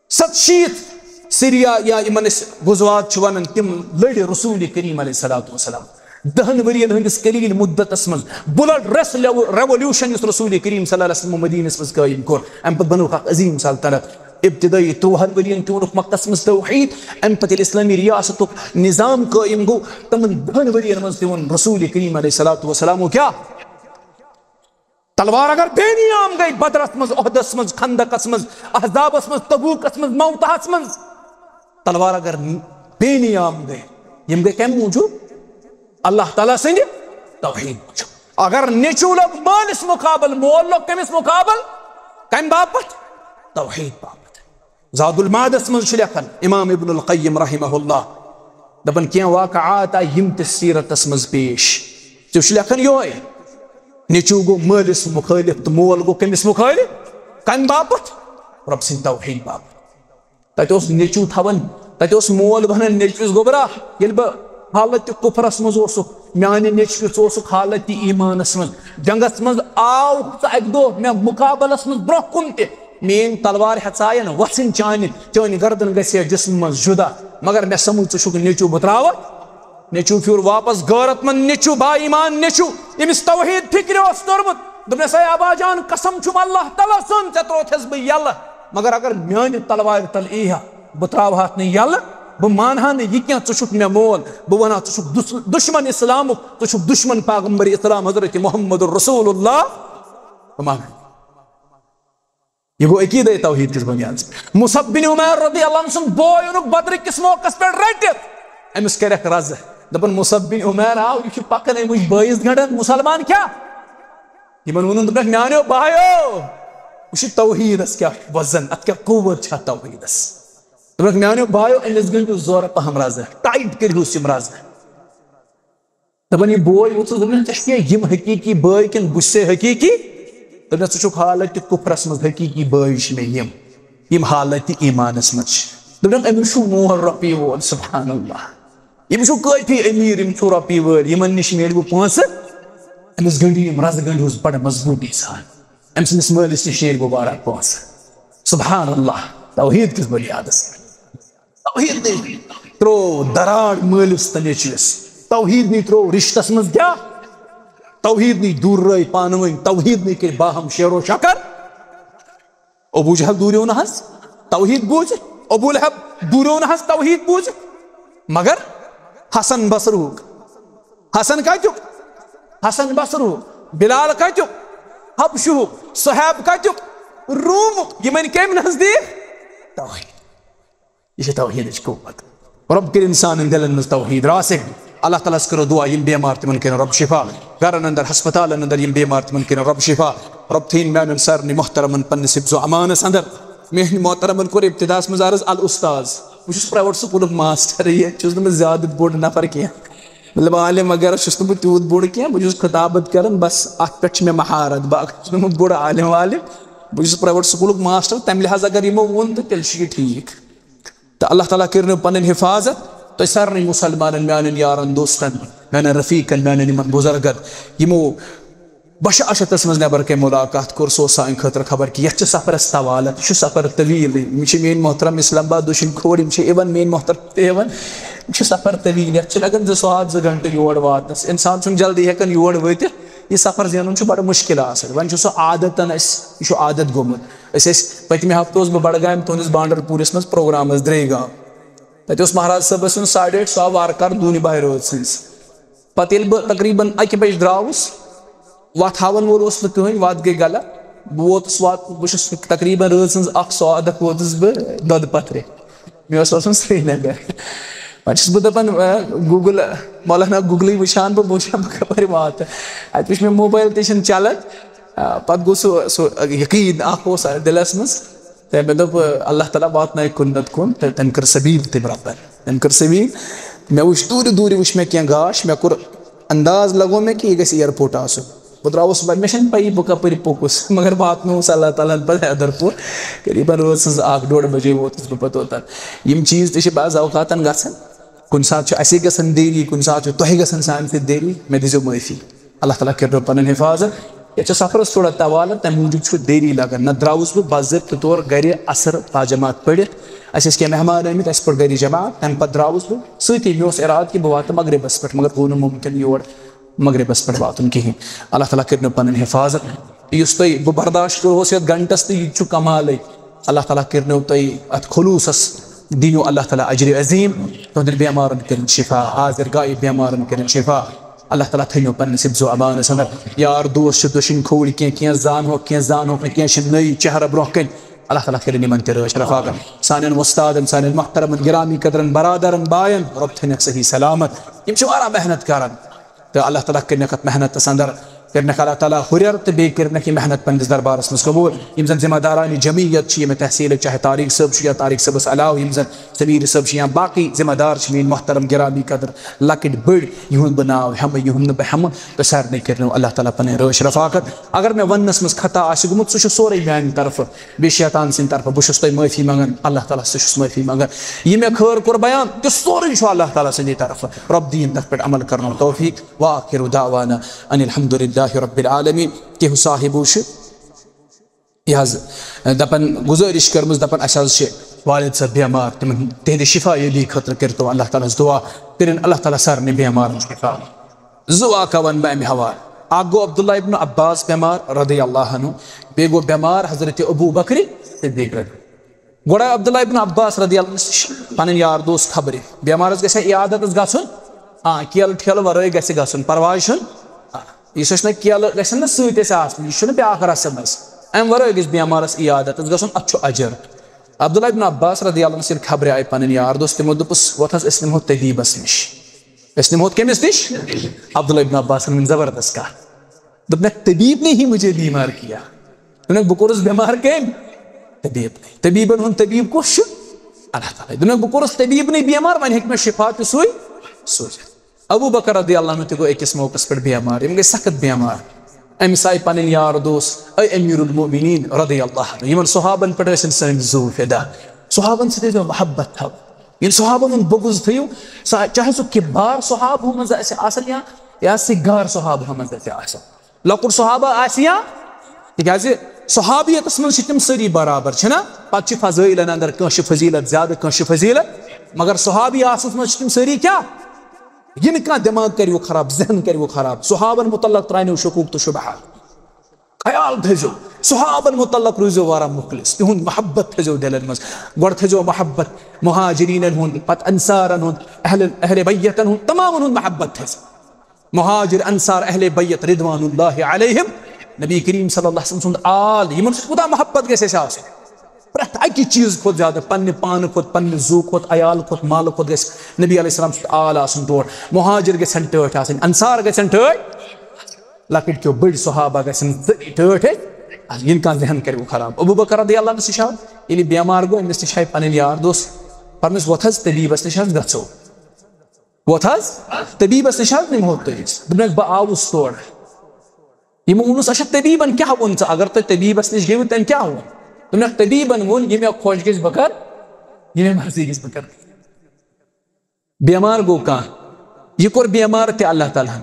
ستشیٖتھ سیریا یا یِمن أسۍ غزوات چھِ ونان، تِم لٔڑۍ رسول کریم علیہ الصلوۃ والسلام۔ دہن ؤرین ہٕنٛدِس قلیل مدتس منٛز، بلڈ ریس ریولیوشن یُس رسول کریم صلی اللہ علیہ وسلم مدینس منٛز قٲیِم کوٚر، امہِ پتہٕ بنووُکھ اکھ عظیٖم سلطنت۔ ابتدٲئی ترٛوہن ؤرین تہِ ووٚنُکھ مکس منٛز توحید، امہِ پتہٕ ییٚلہِ اسلٲمی ریاستُک نظام قٲیِم گوٚو، تِمن دہن ؤرین منٛز تہِ ووٚن رسول کریم علیہ الصلوۃ والسلامو کیٛاہ؟ تلوار اگر بے نیام گٔے بدرس منٛز، احدس منٛز، خندقس منٛز، احزابس منٛز، تبوکس منٛز، موتہس منٛز، تلوار اگر بے نیام گٔے، یِم گٔے کمہِ موٗجوٗب؟ اللہ تعالیٰ سٕنٛدِ توحید موٗجوٗب۔ اگر نیٚچوٗ لوٚگ مٲلِس مُقابل، مول لوٚگ کٔمِس مُقابل؟ کمہِ باپتھ؟ توحید باپتھ۔ زاد المعادس منٛز چھُ لیکھان امام ابن القیم رحمہ اللہ، دپان کینٛہہ واقعات آیہِ یِم تہِ سیرتس منٛز پیش۔ تہِ چھُ لیکھان یِہوٚے، نیٚچوٗ گوٚو مٲلِس مُخٲلِف تہٕ مول گوٚو کٔمِس مُخٲلِف؟ کمہِ باپتھ؟ رۄب سٕنٛدِ توحید باپتھ۔ تتہِ اوس نیٚچوٗ تھاوان، تتہِ اوس مول ونان نیٚچوِس، گوٚبرا، ییٚلہِ بہٕ حالت کُفرس منٛز اوسُکھ، میانہِ نیٚچوِس اوسُکھ حالت ایمانس منٛز، جنگس منٛز آو ژٕ اکہِ دۄہ مےٚ مُقابلس منٛز برونٛہہ کُن تہِ، میٲنۍ تلوار ہیژاین وژھٕنۍ چانہِ، چٲنۍ گردن گژھِ ہے جسمہٕ منٛز جدا، مگر مےٚ سمجھ ژٕ چھُکھ نیٚچوٗ، بہٕ تراوتھ نیٚچوٗ پھیوٗر واپس، غٲرت مند نیٚچوٗ، با ایمان نیٚچوٗ، ییٚمِس توحید فکرِ اوس توٚرمُت۔ دوٚپنس، اے ابا جان، قسم چھُم اللہ تعالیٰ سُنٛد، ژےٚ تروتھس بہٕ یلہٕ، مگر اگر میانہِ تلوارِ تل یی ہا، بہٕ تراوٕ ہاتھ نہٕ یلہٕ، بہٕ مانہٕ ہا نہٕ یہِ کینٛہہ، ژٕ چھُکھ مےٚ مول، بہٕ ونہٕ ہا، ژٕ چھُکھ دُس-، دُشمن اسلامُک، ژٕ چھُکھ دُشمن پیغمبر اسلام حضرت محمد رسول اللہ۔ بہٕ مانہٕ ہا۔ یہِ گوٚو عقیدے توحید کِس بنیادس پٮ۪ٹھ۔ مصعب بن عمیر رضی اللہ عنہ سُنٛد بوے اوٚنُکھ بدرٕ کِس موقعس پٮ۪ٹھ رٔٹِتھ، أمِس کَرٮ۪کھ رزٕ۔ دَپان، مصعب بن عمیر آو، یہِ چھُ پکان، أمۍ وٕچھ بٲیِس گنٛڈان، مُسلمان کیٛاہ؟ یِمن ووٚنُن، دوٚپنَکھ، میٛانیو بایو، وٕچھِو توحیدس کیٛاہ وزن، اَتھ کیٛاہ قوت چھِ اَتھ توحیدس۔ دوٚپنَکھ، میٛانیو بایو، أمِس گنٛڈِو زورٕ پہم رزٕ، tight کٔرۍہوٗس یِم رزٕ۔ دپان، یہِ بوے ووٚتھُس، دوٚپُن، ژےٚ چھُکھ یِم حقیٖقی بٲے کِنہٕ بہٕ چھُسے حقیٖقی؟ دوٚپنَس، ژٕ چھُکھ حالتِ کُفرس منٛز، حقیٖقی بٲے چھِ مےٚ یِم، یِم حالتِ ایٖمانس منٛز چھِ۔ دوٚپُن، أمِس چھُ مول رۄپیہِ وول، سبحان اللہ۔ یِم چھِو کٲفی أمیٖر، یِم چھِو رۄپیہِ وٲلۍ، یِمن نِش میلہِ وۄنۍ پونٛسہٕ، أمِس گٔنٛڈِ یِم رزٕ گٔنٛڈ ہُس بڑٕ مضبوٗطی سان، أمۍ سٕنٛدِس مٲلِس نِش نیرِ مُبارک پونٛسہٕ۔ سبحان اللہ، توحیٖد کِس بُنیادس پٮ۪ٹھ۔ توحیٖد نٕے ترٛوو دراڑ مٲلِس تہٕ نیٚچوِس۔ توحیٖد نٕے ترٛوو رِشتس منٛز کیٛاہ؟ توحیٖد نٕے دوٗررٲے پانہٕ ؤنۍ، توحیٖد نٕے کٔرۍ باہم شیر و شکر۔ ابو جہل دوٗریو نہٕ حظ توحیٖد بوٗزِتھ، ابو لہب دوٗریو نہٕ حظ توحیٖد بوٗزِتھ۔ مگر حسن بصرہُک، حسن کتیُک؟ حسن بصرہُک۔ بلال کتیُک؟ حبشہُک۔ صہیب کتیُک؟ رومُک۔ یِمن کمہِ نزدیٖک؟ توحیٖد۔ یہِ چھِ توحیٖدٕچ قوت۔ رۄب کٔرِنۍ سانٮ۪ن دِلن منٛز توحیٖد راسِخ۔ اللہ تعالیٰ ہس کٔرِو دُعا، یِم بٮ۪مار تِمن کٔرِنۍ رۄب شفا، گرن اندر، ہسپتالن اندر یِم بٮ۪مار تِمن کٔرِنۍ رۄب شفا۔ رۄب تھٲیِن میانٮ۪ن سارنٕے محترمن پننِس حفظ و امانس اندر۔ میٲنۍ محترمن کوٚر ابتداہس منٛز عرض، الاستاذ، بہٕ چھُس پرائیویٹ سکوٗلُک ماسٹر، ییٚتہِ چھُس نہٕ بہٕ زیادٕ بوٚڑ نفر کینٛہہ، مطلب عالم وغیرہ چھُس نہٕ بہٕ تیوٗت بوٚڑ کینٛہہ، بہٕ چھُس خطابت کران بس، اتھ پٮ۪ٹھ چھِ مےٚ مہارت، باقٕے چھُس نہٕ بہٕ بوٚڑ عالم والم، بہٕ چھُس پرائیویٹ سکوٗلُک ماسٹر، تمہِ لحاظہٕ اگر یِمو ووٚن تہٕ تیٚلہِ چھُ یہِ ٹھیٖک۔ تہٕ اللہ تعالیٰ کٔرِنو پنٕنۍ حفاظت تۄہہِ سارنٕے مسلمانن، میانٮ۪ن یارن دوستن، میانٮ۪ن رفیقن، میانٮ۪ن یِمن بُزرگن، یِمو بشاشتس منٛز نٮ۪بر کَنہِ ملاقات کوٚر، سُہ اوس سانہِ خٲطرٕ خبر کہِ یتھ چھِ سفرس طوالت، یہِ چھُ سفر طویل، یِم چھِ میٲنۍ محترم اسلام آباد دٔچھِنۍ کھوڑ، یِم چھِ یِوان میٲنۍ محترم تہِ یِوان، یِم چھِ سفر طویل، یتھ چھِ لگان زٕ ساعت زٕ گھنٹہٕ یور واتنس، انسان چھُنہٕ جلدی ہٮ۪کان یور وٲتِتھ، یہِ سفر زینُن چھُ بڑٕ مُشکل آسان، وۄنۍ چھُ سُہ عادتن اسہِ، یہِ چھُ عادت گوٚمُت۔ أسۍ ٲسۍ پٔتمہِ ہفتہٕ اوسُس بہٕ بڈگامہِ تُہنٛدِس بانڈر پوٗرِس منٛز پروگرامس درے گام۔ تتہِ اوس مہراز صٲبس سُنٛد ساڑِ ٲٹھِ سۄ آو وارٕ کارٕ دوٗنہِ بہہِ رٲژ سٕنٛز۔ پتہٕ ییٚلہِ بہٕ تقریباً اکہِ بجہِ درٛاوُس، وتھ ہاوان وول اوس نہٕ کٕہٕنۍ، وتھ گٔے غلط۔ بہٕ ووتُس وات-، بہٕ چھُس تقریباً رٲژ ہٕنٛز اکھ سوادک ووتُس بہٕ دۄدٕ پتھرِ۔ مےٚ اوس وسُن سرینگر۔ وۄنۍ چھُس بہٕ دپان، آ، Google، مولانا Google-ٕے وٕچھان بہٕ، بہٕ وٕچھان بہٕ کپٲرۍ واتہٕ۔ اتہِ وٕچھ مےٚ موبایل تہِ چھِنہٕ چلان۔ آ، پتہٕ گوٚو سُہ، سُہ یقیٖن اکھ اوس دِلس منٛز۔ تہٕ مےٚ دوٚپ، اللہ تعالیٰ واتنایہِ کُن نتہٕ کُن، تہٕ تٔمۍ کٔر سبیٖل، تٔمۍ رۄبن۔ تٔمۍ کٔر سبیٖل۔ مےٚ وٕچھ دوٗرِ دوٗرِ وٕچھ مےٚ کینٛہہ گاش، مےٚ کوٚر انداز لگوو مےٚ کہِ یہِ گژھِ ایئرپورٹ آسُن۔ بہٕ درٛاوُس وۄنۍ، مےٚ چھَنہٕ پَیی بہٕ کَپٲرۍ پوٚکُس، مگر واتنووُس اللہ تعالیٰ ہَن پَتہٕ حیدر پوٗر۔ قریٖباً رٲژ ہٕنٛز اَکھ ڈوٚڈ بجے ووتُس بہٕ پَتہٕ اوٚتَن۔ یِم چیٖز تہِ چھِ بعض اوقاتَن گژھان۔ کُنہِ ساتہٕ چھُ اَسے گژھان دیری، کُنہِ ساتہٕ چھُ تۄہہِ گژھان سانہِ سۭتۍ دیری، مےٚ دیٖزیو معٲفی۔ اللہ تعالیٰ کٔرِنو پَنٕنۍ حِفاظت۔ ییٚتہِ چھِ سفرَس تھوڑا طوالت، تَمہِ موٗجوٗب چھُ دیری لگان، نَتہٕ درٛاوُس بہٕ باضٲبطہٕ طور گرِ عصر پاجامات پٔرِتھ۔ اَسہِ ٲسۍ کینٛہہ مہمان آمٕتۍ، اَسہِ پٔر گرِ جماعت، تَمہِ پَتہٕ درٛاوُس بہٕ۔ سۭتی مےٚ اوس اِرادٕ کہِ بہٕ واتہٕ مغربَس پٮ۪ٹھ، مگر گوٚو نہٕ مُمکِن یور مغربَس پٮ۪ٹھ واتُن کِہیٖنۍ۔ اللہ تعالیٰ کٔرِنو پَنٕنۍ حِفاظت۔ یُس تۄہہِ بہٕ برداشت کوٚرہوس یَتھ گھنٹَس، تہٕ یہِ تہِ چھُ کمالٕے۔ اللہ تعالیٰ کٔرِنو تۄہہِ اَتھ خلوٗصَس، دِیِو اللہ تعالیٰ اجرِ عظیٖم، تُہٕنٛدٮ۪ن بٮ۪مارَن کٔرِن شِفا، حاضر غائب بٮ۪مارَن کٔرِن شِفا۔ اللہ تعالیٰ تھٲیِو پننِس حفظ و امانس اندر۔ یار دوست چھِ دٔچھِنۍ کھووٕرۍ کینٛہہ، کینٛہہ زانہوکھ، کینٛہہ زانہوکھ نہٕ، کینٛہہ چھِ نٔے چہرٕ برونٛہہ کَنہِ۔ اللہ تعالیٰ کٔرِنۍ یِمن تہِ رٲچھ رفاقت۔ سانٮ۪ن وۄستادن، سانٮ۪ن محترمن، گرامی قدرن، برادرن، باین، رۄب تھٲینَکھ صحیح سلامت۔ یِم چھِ واریاہ محنت کران۔ تہٕ اللہ تعالیٰ کٔرِنَکھ اَتھ محنتس اندر، کٔرِنَکھ اللہ تعالیٰ ہُرٮ۪ر تہٕ بیٚیہِ کٔرِنَکھ یہِ محنت پننِس دربارس منٛز قبول۔ یِم زن ذمہ دارانِ جمعیت چھِ، ییٚمہِ تحصیلٕکۍ، چاہے طارق صٲب چھُ یا طارق صٲبس علاوٕ یِم زن سمیر صٲب چھِ یا باقٕے ذمہ دار چھِ، میٲنۍ محترم گرامی قدر، لۄکٕٹۍ بٔڑۍ، یِہُنٛد بہٕ ناو ہٮ۪مہٕ، یِہُنٛد نہٕ بہٕ ہٮ۪مہٕ، تہٕ سارنٕے کٔرِنو اللہ تعالیٰ پنٕنۍ رٲچھ رفاقت۔ اگر مےٚ وننس منٛز خطا آسہِ گوٚمُت، سُہ چھُ سورُے میانہِ طرفہٕ، بیٚیہِ شیطان سٕنٛدِ طرفہٕ۔ بہٕ چھُس تۄہہِ معٲفی منٛگان، اللہ تعالیٰ سۭتۍ چھُس معٲفی منٛگان۔ یہِ مےٚ خٲر کوٚر بیان، تہِ سورُے چھُ اللہ تعالیٰ سٕنٛدی طرفہٕ۔ رۄب دِیِن تتھ پٮ۪ٹھ عمل کرنُک توفیق۔ وآخر دعوانا ان الحمد للہ رب العالمین۔ کینٛہہ صاحبو چھِ یہِ حظ، دَپان، گُزٲرِش کٔرمٕژ، دَپان، اَسہِ حظ چھِ والد صٲب بٮ۪مار، تِمَن، تِہِنٛدِ شِفا یٲبی خٲطرٕ کٔرۍتو اللہ تعالیٰ ہَس دُعا، کٔرِن اللہ تعالیٰ سارنٕے بٮ۪مارَن شِفا۔ زٕ واقعہ وَنہٕ بہٕ اَمہِ حوالہٕ۔ اَکھ گوٚو عبداللہ ابن عباس بٮ۪مار رضی اللہ عنہ، بیٚیہِ گوٚو بٮ۪مار حضرت ابو بکر صدیق رضی۔ گۄڈٕ آو عبداللہ ابن عباس رضی اللہ عنہ نِش پَنٕنۍ یار دوس خبرِ، بٮ۪مارَس گژھِ عیادَتَس گژھُن، آ، کیلہٕ ٹھیلہٕ وَرٲے گژھِ گژھُن، پَرواے چھُنہٕ۔ آ، یُس اَسہِ نہ کیلہٕ گژھن نہ سۭتۍ اَسہِ آسنہِ، یہِ چھُنہٕ بیٛاکھ رسم اَسہِ۔ اَمہِ وَرٲے گژھِ بٮ۪مارَس عیادَتَس گژھُن، اَتھ چھُ اجر۔ عبداللہ ابن عباس رضی اللہ عنہ سٕنٛدِ خبرِ آیہِ پَنٕنۍ یار دوس، تِمو دوٚپُس، "وۄتھ حظ، أسۍ نِمہو طبیٖبَس نِش۔" أسۍ نِمہو کٔمِس نِش؟ عبداللہ ابن عباسَن ؤنۍ زبردست کَتھ۔ دوٚپنَکھ، "طبیب نے ہی مجھے بیمار کیا۔" دوٚپنَکھ، "بہٕ کوٚرُس بٮ۪مار کٔمۍ؟ طبیب نے۔" طبیٖبَن ہُنٛد طبیٖب کُس چھُ؟ اللہ تعالیٰ۔ دوٚپنَکھ، "بہٕ کوٚرُس طبیب نے بیمار، وۄنۍ ہیٚکہِ مےٚ شِفا تہِ سُے سوٗزِتھ۔" ابو بکر رضی اللہ عنہ تہِ گوٚو أکِس موقعس پٮ۪ٹھ بٮ۪مار، یِم گٔے سخت بٮ۪مار۔ أمِس آیہِ پنٕنۍ یار دوس، اے امیر المؤمنین رضی اللہ عنہ، یِمن صحابن پٮ۪ٹھ ٲسِن سٲنۍ زُو فدا، صحابن سۭتۍ ٲسۍ مےٚ محبت تھاوان۔ ییٚلہِ صحابن ہُنٛد بغض تھٲیِو، سُہ چاہے سُہ کبار صحابہٕ منٛز آسہِ آسان یا یا سُہ غار صحابہٕ منٛز آسہِ آسان، لۄکُٹ صحابہ آسہِ یا، تِکیازِ صحابیتس منٛز چھِ تِم سٲری برابر، چھِنہ؟ پتہٕ چھِ فضٲیلن اندر، کٲنٛسہِ چھِ فضیلت زیادٕ، کٲنٛسہِ چھِ فضیلت، مگر صحابی آسنس منٛز چھِ تِم سٲری کیٛاہ؟ یِنہٕ کانٛہہ دٮ۪ماغ کَرِوٕ خراب، ذہن کَرِوٕ خراب، صحابن متعلق ترٛاونو شکوک تہٕ شبہات۔ خیال تھٲیزیو، صحابن متعلق روٗزیو واریاہ مخلص، تِہُنٛد محبت تھٲیزیو دِلن منٛز۔ گۄڈٕ تھٲیزیو محبت مہاجرینن ہُنٛد، پتہٕ انصارن ہُنٛد، اہل اہل بیتن ہُنٛد، تمامن ہُنٛد محبت تھٲیزیو۔ مہاجر، انصار، اہل بیت رضوان اللہ علیہم، نبی کریم صلی اللہ علیہ وسلم سُنٛد آل، یِمن سۭتۍ کوٗتاہ محبت گژھِ اَسہِ آسُن؟ پرٛٮ۪تھ اَکہِ چیٖز کھۄتہٕ زیادٕ، پننہِ پانہٕ کھۄتہٕ، پننہِ زُو کھۄتہٕ، عیال کھۄتہٕ، مالہٕ کھۄتہٕ گژھِ نبی علیہ السلام سُنٛد آل آسُن ٹوٹھ۔ مہاجر گژھن ٹٲٹھۍ آسٕنۍ، انصار گژھن ٹٲٹھۍ، لۄکٕٹۍ کیو بٔڑۍ صحابہ گژھن تہٕ ٹٲٹھۍ۔ یِنہٕ کانٛہہ ذہن کَرِ وۄنۍ خراب۔ ابو بکر رضی اللہ عنہ نِش آو، ییٚلہِ بیمار گوٚو، أمِس نِش آیہِ پنٕنۍ یار دوس، پرنس وۄتھ حظ، طبیبس نِش حظ گژھو۔ وۄتھ حظ، طبیبس نِش حظ نِمہو تُہۍ أسۍ۔ دوٚپنَکھ، بہٕ آوُس تورٕ۔ یِمو ووٚنُس، اچھا، طبیبن کیٛاہ ووٚن ژٕ؟ اگر تُہۍ طبیبس نِش گٔیوٕ، تٔمۍ کیٛاہ ووٚن؟ دوٚپنَکھ، طبیبن ووٚن، یہِ مےٚ خۄش گژھِ بہٕ کرٕ، یہِ مےٚ مرضی گژھِ بہٕ کرٕ۔ بیمار گوٚو کانٛہہ، یہِ کوٚر بیمار تہِ اللہ تعالیٰ ہن۔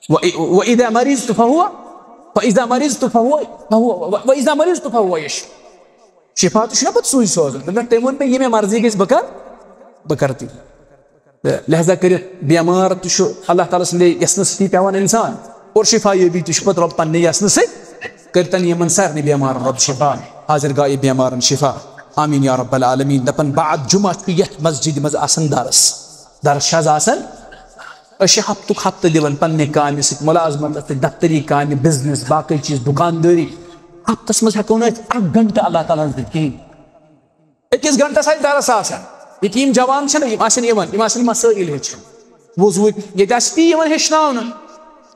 و-، و-، وَإِذَا مَرِضْتُ فَهُوَ، فَإِذَا مَرِضْتُ فَهُوَ، فَهُوَ، و-، وَإِذَا مَرِضْتُ فَهُوَ يَشْفِينِ۔ شفا تہِ چھُنہ پتہٕ سُے سوزان۔ دوٚپنَکھ، تٔمۍ ووٚن مےٚ، یہِ مےٚ مرضی گژھِ، بہٕ کر، بہٕ کر تی۔ تہٕ لہذا کٔرِتھ بیمار تہِ چھُ اللہ تعالیٰ سٕنٛدِ یژھنہٕ سۭتی پٮ۪وان اِنسان، اور شفا یٲبی تہِ چھُ پتہٕ رۄب پننہِ یژھنہٕ سۭتۍ۔ کٔرتن یِمن سارنٕے بیمارن رۄب شفا، حاضر گاہی بیمارن شفا۔ آمین یا رب العالمین۔ دپان بعد جمعہ چھُ یتھ مسجد منٛز آسان درس۔ درس چھِ حظ آسان؟ أسۍ چھِ ہفتُک ہفتہٕ دِوان پننہِ کامہِ سۭتۍ، ملازمتس سۭتۍ، دفتری کامہِ، بزنس، باقٕے چیٖز، دُکاندٲری۔ ہفتس منٛز ہٮ۪کو نہٕ أسۍ اکھ گھنٹہٕ اللہ تعالیٰ ہس دِتھ کِہیٖنۍ۔ أکِس گھنٹس آسہِ درس آسان۔ ییٚتہِ یِم جوان چھِنہ، یِم آسن یِوان، یِم آسن مسٲیل ہیٚچھان۔ وضوٗوٕکۍ، ییٚتہِ آسہِ تی یِوان ہیٚچھناونہٕ۔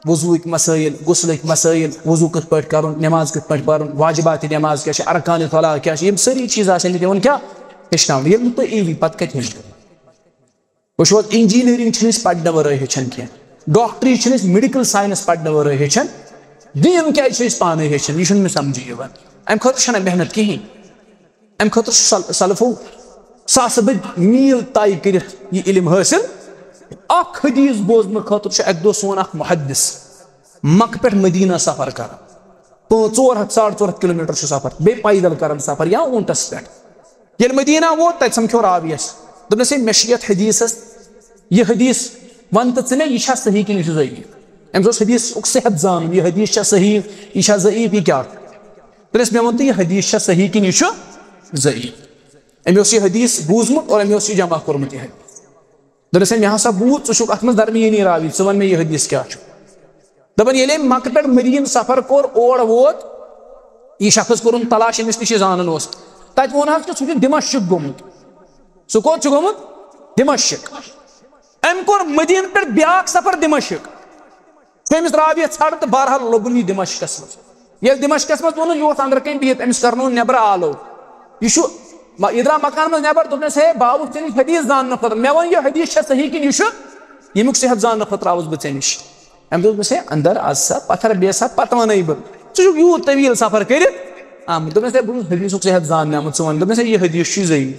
وضوٗوٕکۍ مسٲیل، غسلٕکۍ مسٲیل، وضوٗ کِتھ پٲٹھۍ کرُن، نماز کِتھ پٲٹھۍ پرُن، واجبات نماز کیٛاہ چھِ، ارکان صلاح کیٛاہ چھِ، یِم سٲری چیٖز آسن ییٚتہِ یِوان کیٛاہ ہیٚچھناونہٕ۔ ییٚلہِ نہٕ تُہۍ یِیِو، پتہٕ کتہِ ہیٚچھِو؟ وٕچھِو حظ، انجینئرنگ چھِنہٕ أسۍ پرنہٕ ورٲے ہیٚچھان کینٛہہ، ڈاکٹری چھِنہٕ أسۍ میڈیکل ساینس پرنہٕ ورٲے ہیٚچھان، دیٖن کیٛازِ چھِ أسۍ پانے ہیٚچھان؟ یہِ چھُنہٕ مےٚ سمجھی یِوان۔ امہِ خٲطرٕ چھَنہٕ محنت کِہیٖنۍ۔ امہِ خٲطرٕ چھُ سل-، سلفو ساسہٕ بٔدۍ میٖل طے کٔرِتھ یہِ علم حٲصِل۔ اکھ حدیث بوزنہٕ خٲطرٕ چھُ اکہِ دۄہ سون اکھ محدث مکہٕ پٮ۪ٹھ مدینہ سفر کران، پانٛژھ، ژور ہتھ، ساڑ ژور ہتھ کلوٗمیٹر چھُ سفر، بیٚیہِ پیدل کران سفر یا اوٗنٹس پٮ۪ٹھ۔ ییٚلہِ مدینہ ووت، تتہِ سمکھیو راویس، دوٚپنس، ہے، مےٚ چھِ یتھ حدیثس، یہِ حدیث ون تہٕ ژٕ مےٚ، یہِ چھا صحیح کِنہٕ یہِ چھُ ضعیف؟ أمِس اوس حدیثُک صحت زانُن، یہِ حدیث چھا صحیح، یہِ چھا ضعیف، یہِ کیٛاہ؟ دوٚپنس، مےٚ وَن تہٕ، یہِ حدیث چھا صحیح کِنہٕ یہِ چھُ ضعیف؟ أمۍ اوس یہِ حدیث بوٗزمُت اور أمۍ اوس یہِ جمع کوٚرمُت، یہِ حدیث۔ دوٚپنس، ہے، مےٚ ہسا بوٗز، ژٕ چھُکھ اتھ منٛز درمیٲنی راوی، ژٕ وَن مےٚ، یہِ حدیث کیٛاہ چھُ؟ دَپان، ییٚلہِ أمۍ مکہٕ پٮ۪ٹھ مدیٖنہٕ سفر کوٚر، اور ووت، یہِ شخص کوٚرُن تلاش، أمِس نِش یہِ زانُن اوس۔ تتہِ ووٚن حظ کہِ سُہ چھُ دمشق گوٚمُت۔ سُہ کوٚت چھُ گوٚمُت؟ دمشق۔ أمۍ کوٚر مدیٖنہٕ پٮ۪ٹھ بیٛاکھ سفر دمشق۔ چھُ أمِس راویہ ژھانٛڈان تہٕ بہرحال لوٚبُن یہِ دمشقس منٛز۔ ییٚلہِ دمشقس منٛز ووٚنُن، یہِ اوس أنٛدرٕ کَنہِ بِہِتھ، أمِس کرنووُن نٮ۪برٕ آلو۔ یہِ چھُ، مہ-، یہِ درٛاو مکانہٕ منٛز نٮ۪بر، دوٚپنس، ہے، بہٕ آوُس ژےٚ نِش حدیث زاننہٕ خٲطرٕ۔ مےٚ وَن، یہِ حدیث چھا صحیح کِنہٕ یہِ چھُ؟ ییٚمیُک صحت زاننہٕ خٲطرٕ آوُس بہٕ ژےٚ نِش۔ أمۍ دوٚپ، دوٚپنس، ہے، اندر از سا، پتھر بیٚہہ سا، پتہٕ وَنَے بہٕ۔ ژٕ چھُکھ یوٗت طویل سفر کٔرِتھ آمُت۔ دوٚپنس، ہے، بہٕ چھُس حدیثُک صحت زاننہٕ آمُت، ژٕ وَن۔ دوٚپنس، ہے، یہِ حدیث چھُے ضعیف۔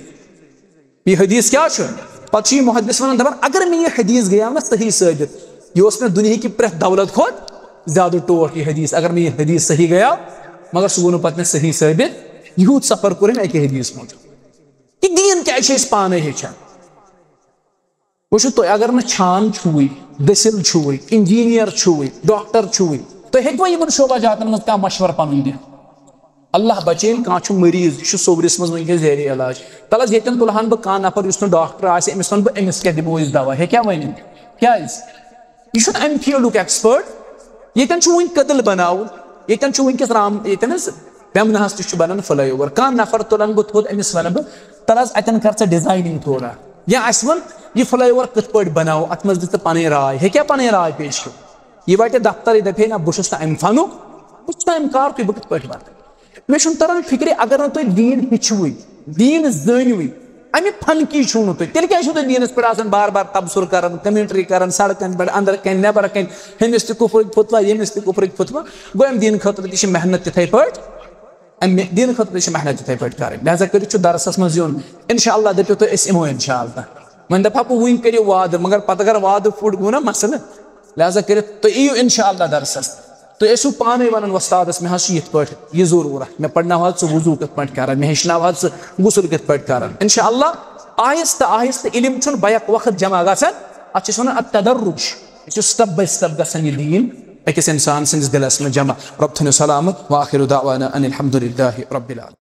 یہِ حدیث کیٛاہ چھُ؟ پتہٕ چھُ یہِ محدث وَنان، دَپان، اگر مےٚ یہِ حدیث گٔیاو نہ صحیح ثٲبت، یہِ اوس مےٚ دُنیہٕکہِ پرٛٮ۪تھ دولت کھۄتہٕ زیادٕ ٹوٹھ یہِ حدیث، اگر مےٚ یہِ حدیث صحیح گٔیاو، مگر سُہ گوٚو نہٕ پتہٕ مےٚ صحیح ثٲبت۔ یوٗت سفر کوٚر أمۍ اَکہِ حدیث موٗجوٗب۔ یہِ دیٖن کیٛازِ چھِ أسۍ پانَے ہیٚچھان؟ وٕچھِو تُہۍ، اگر نہٕ چھان چھُوٕے، دٔسِل چھُوٕے، انجینئر چھُوٕے، ڈاکٹر چھُوٕے، تُہۍ ہیٚکوا یِمن شعبہ جاتن منٛز کانٛہہ مشورٕ پنُن دِتھ؟ اللہ بچٲیِن، کانٛہہ چھُ مریض، یہِ چھُ صوورِس منٛز وٕنکیٚس زیر علاج۔ تَلہٕ حظ، ییٚتٮ۪ن تُلہٕ ہن بہٕ کانٛہہ نفر یُس نہٕ ڈاکٹر آسہِ، أمِس وَنہٕ بہٕ، أمِس کیٛاہ دِمو أسۍ دوا؟ ہیٚکیٛاہ ؤنِتھ؟ کیٛازِ؟ یہِ چھُنہٕ اَمہِ فیٖلڈُک ایکسپٲرٹ۔ ییٚتٮ۪ن چھُ وٕنہِ کٔدٕل بَناوُن، ییٚتٮ۪ن چھُ وٕنکیٚس رام، ییٚتٮ۪ن حظ بیمنہس تہِ چھُ بَنان فٕلے اوور۔ کانٛہہ نفر تُلَن بہٕ تھوٚد، أمِس وَنہٕ بہٕ، تَلہٕ حظ، اَتٮ۪ن کر ژٕ ڈِزاینِنٛگ تھوڑا، یا اَسہِ وَن، یہِ فٕلے اوور کِتھ پٲٹھۍ بَناوو، اَتھ منٛز دِ ژٕ پَنٕنۍ راے، ہیٚکیٛاہ پَنٕنۍ راے پیش کٔرِتھ؟ یہِ واتہِ دفتر، یہِ دَپہِ ہے، نہ، بہٕ چھُس نہٕ اَمہِ فَنُک، بہٕ چھُس نہٕ اَمہِ کارکُے، بہٕ کِتھ پٲٹھۍ وَنہٕ؟ مےٚ چھُنہٕ تران فِکرِ، اگر نہٕ تُہۍ دیٖن ہیٚچھوٕے، دیٖن زٲنِوٕے، اَمہِ فَنکی چھُو نہٕ تُہۍ، تیٚلہِ کیٛازِ چھُو تُہۍ دیٖنَس پٮ۪ٹھ آسان بار بار تبصُرٕ کران، کمنٹری کران، سڑکَن پٮ۪ٹھ، اندر کَنہِ، نٮ۪بر کَنہِ، ہُمِس تہِ کُفرٕکۍ فتوا، ییٚمِس تہِ کُفرٕکۍ فتوا؟ گوٚو، اَمہِ دیٖن خٲطرٕ تہِ چھِ محنت تِتھَے پٲٹھۍ۔ امہِ دِنہٕ خٲطرٕ چھِ محنت تِتھے پٲٹھۍ کرٕنۍ۔ لہذا کٔرِتھ چھُ درسس منٛز یُن۔ انشاءاللہ دٔپِو تُہۍ، أسۍ یِمو انشاءاللہ۔ وۄنۍ دپہٕ ہا بہٕ، وۄنۍ کٔرِو وعدٕ، مگر پتہٕ اگر وعدٕ پھُٹ گوٚو نا مسلہٕ۔ لہذا کٔرِتھ تُہۍ یِیِو انشاءاللہ درسس۔ تُہۍ ٲسِو پانے ونان، وۄستادس، مےٚ حظ چھُ یِتھ پٲٹھۍ یہِ ضروٗرت، مےٚ پرناو حظ ژٕ وضوٗ کِتھ پٲٹھۍ کران، مےٚ ہیٚچھناو حظ ژٕ غسل کِتھ پٲٹھۍ کران۔ انشاءاللہ آہستہٕ آہستہٕ، علم چھُنہٕ بیک وقت جمع گژھان، اتھ چھِ أسۍ ونان التدرج۔ یہِ چھُ step by step گژھان یہِ دیٖن أکِس انسان سٕنٛدِس دِلس منٛز جمع۔ رب تھٲینو سلامت۔ وآخر دعوانا ان الحمد للہ رب العالمین۔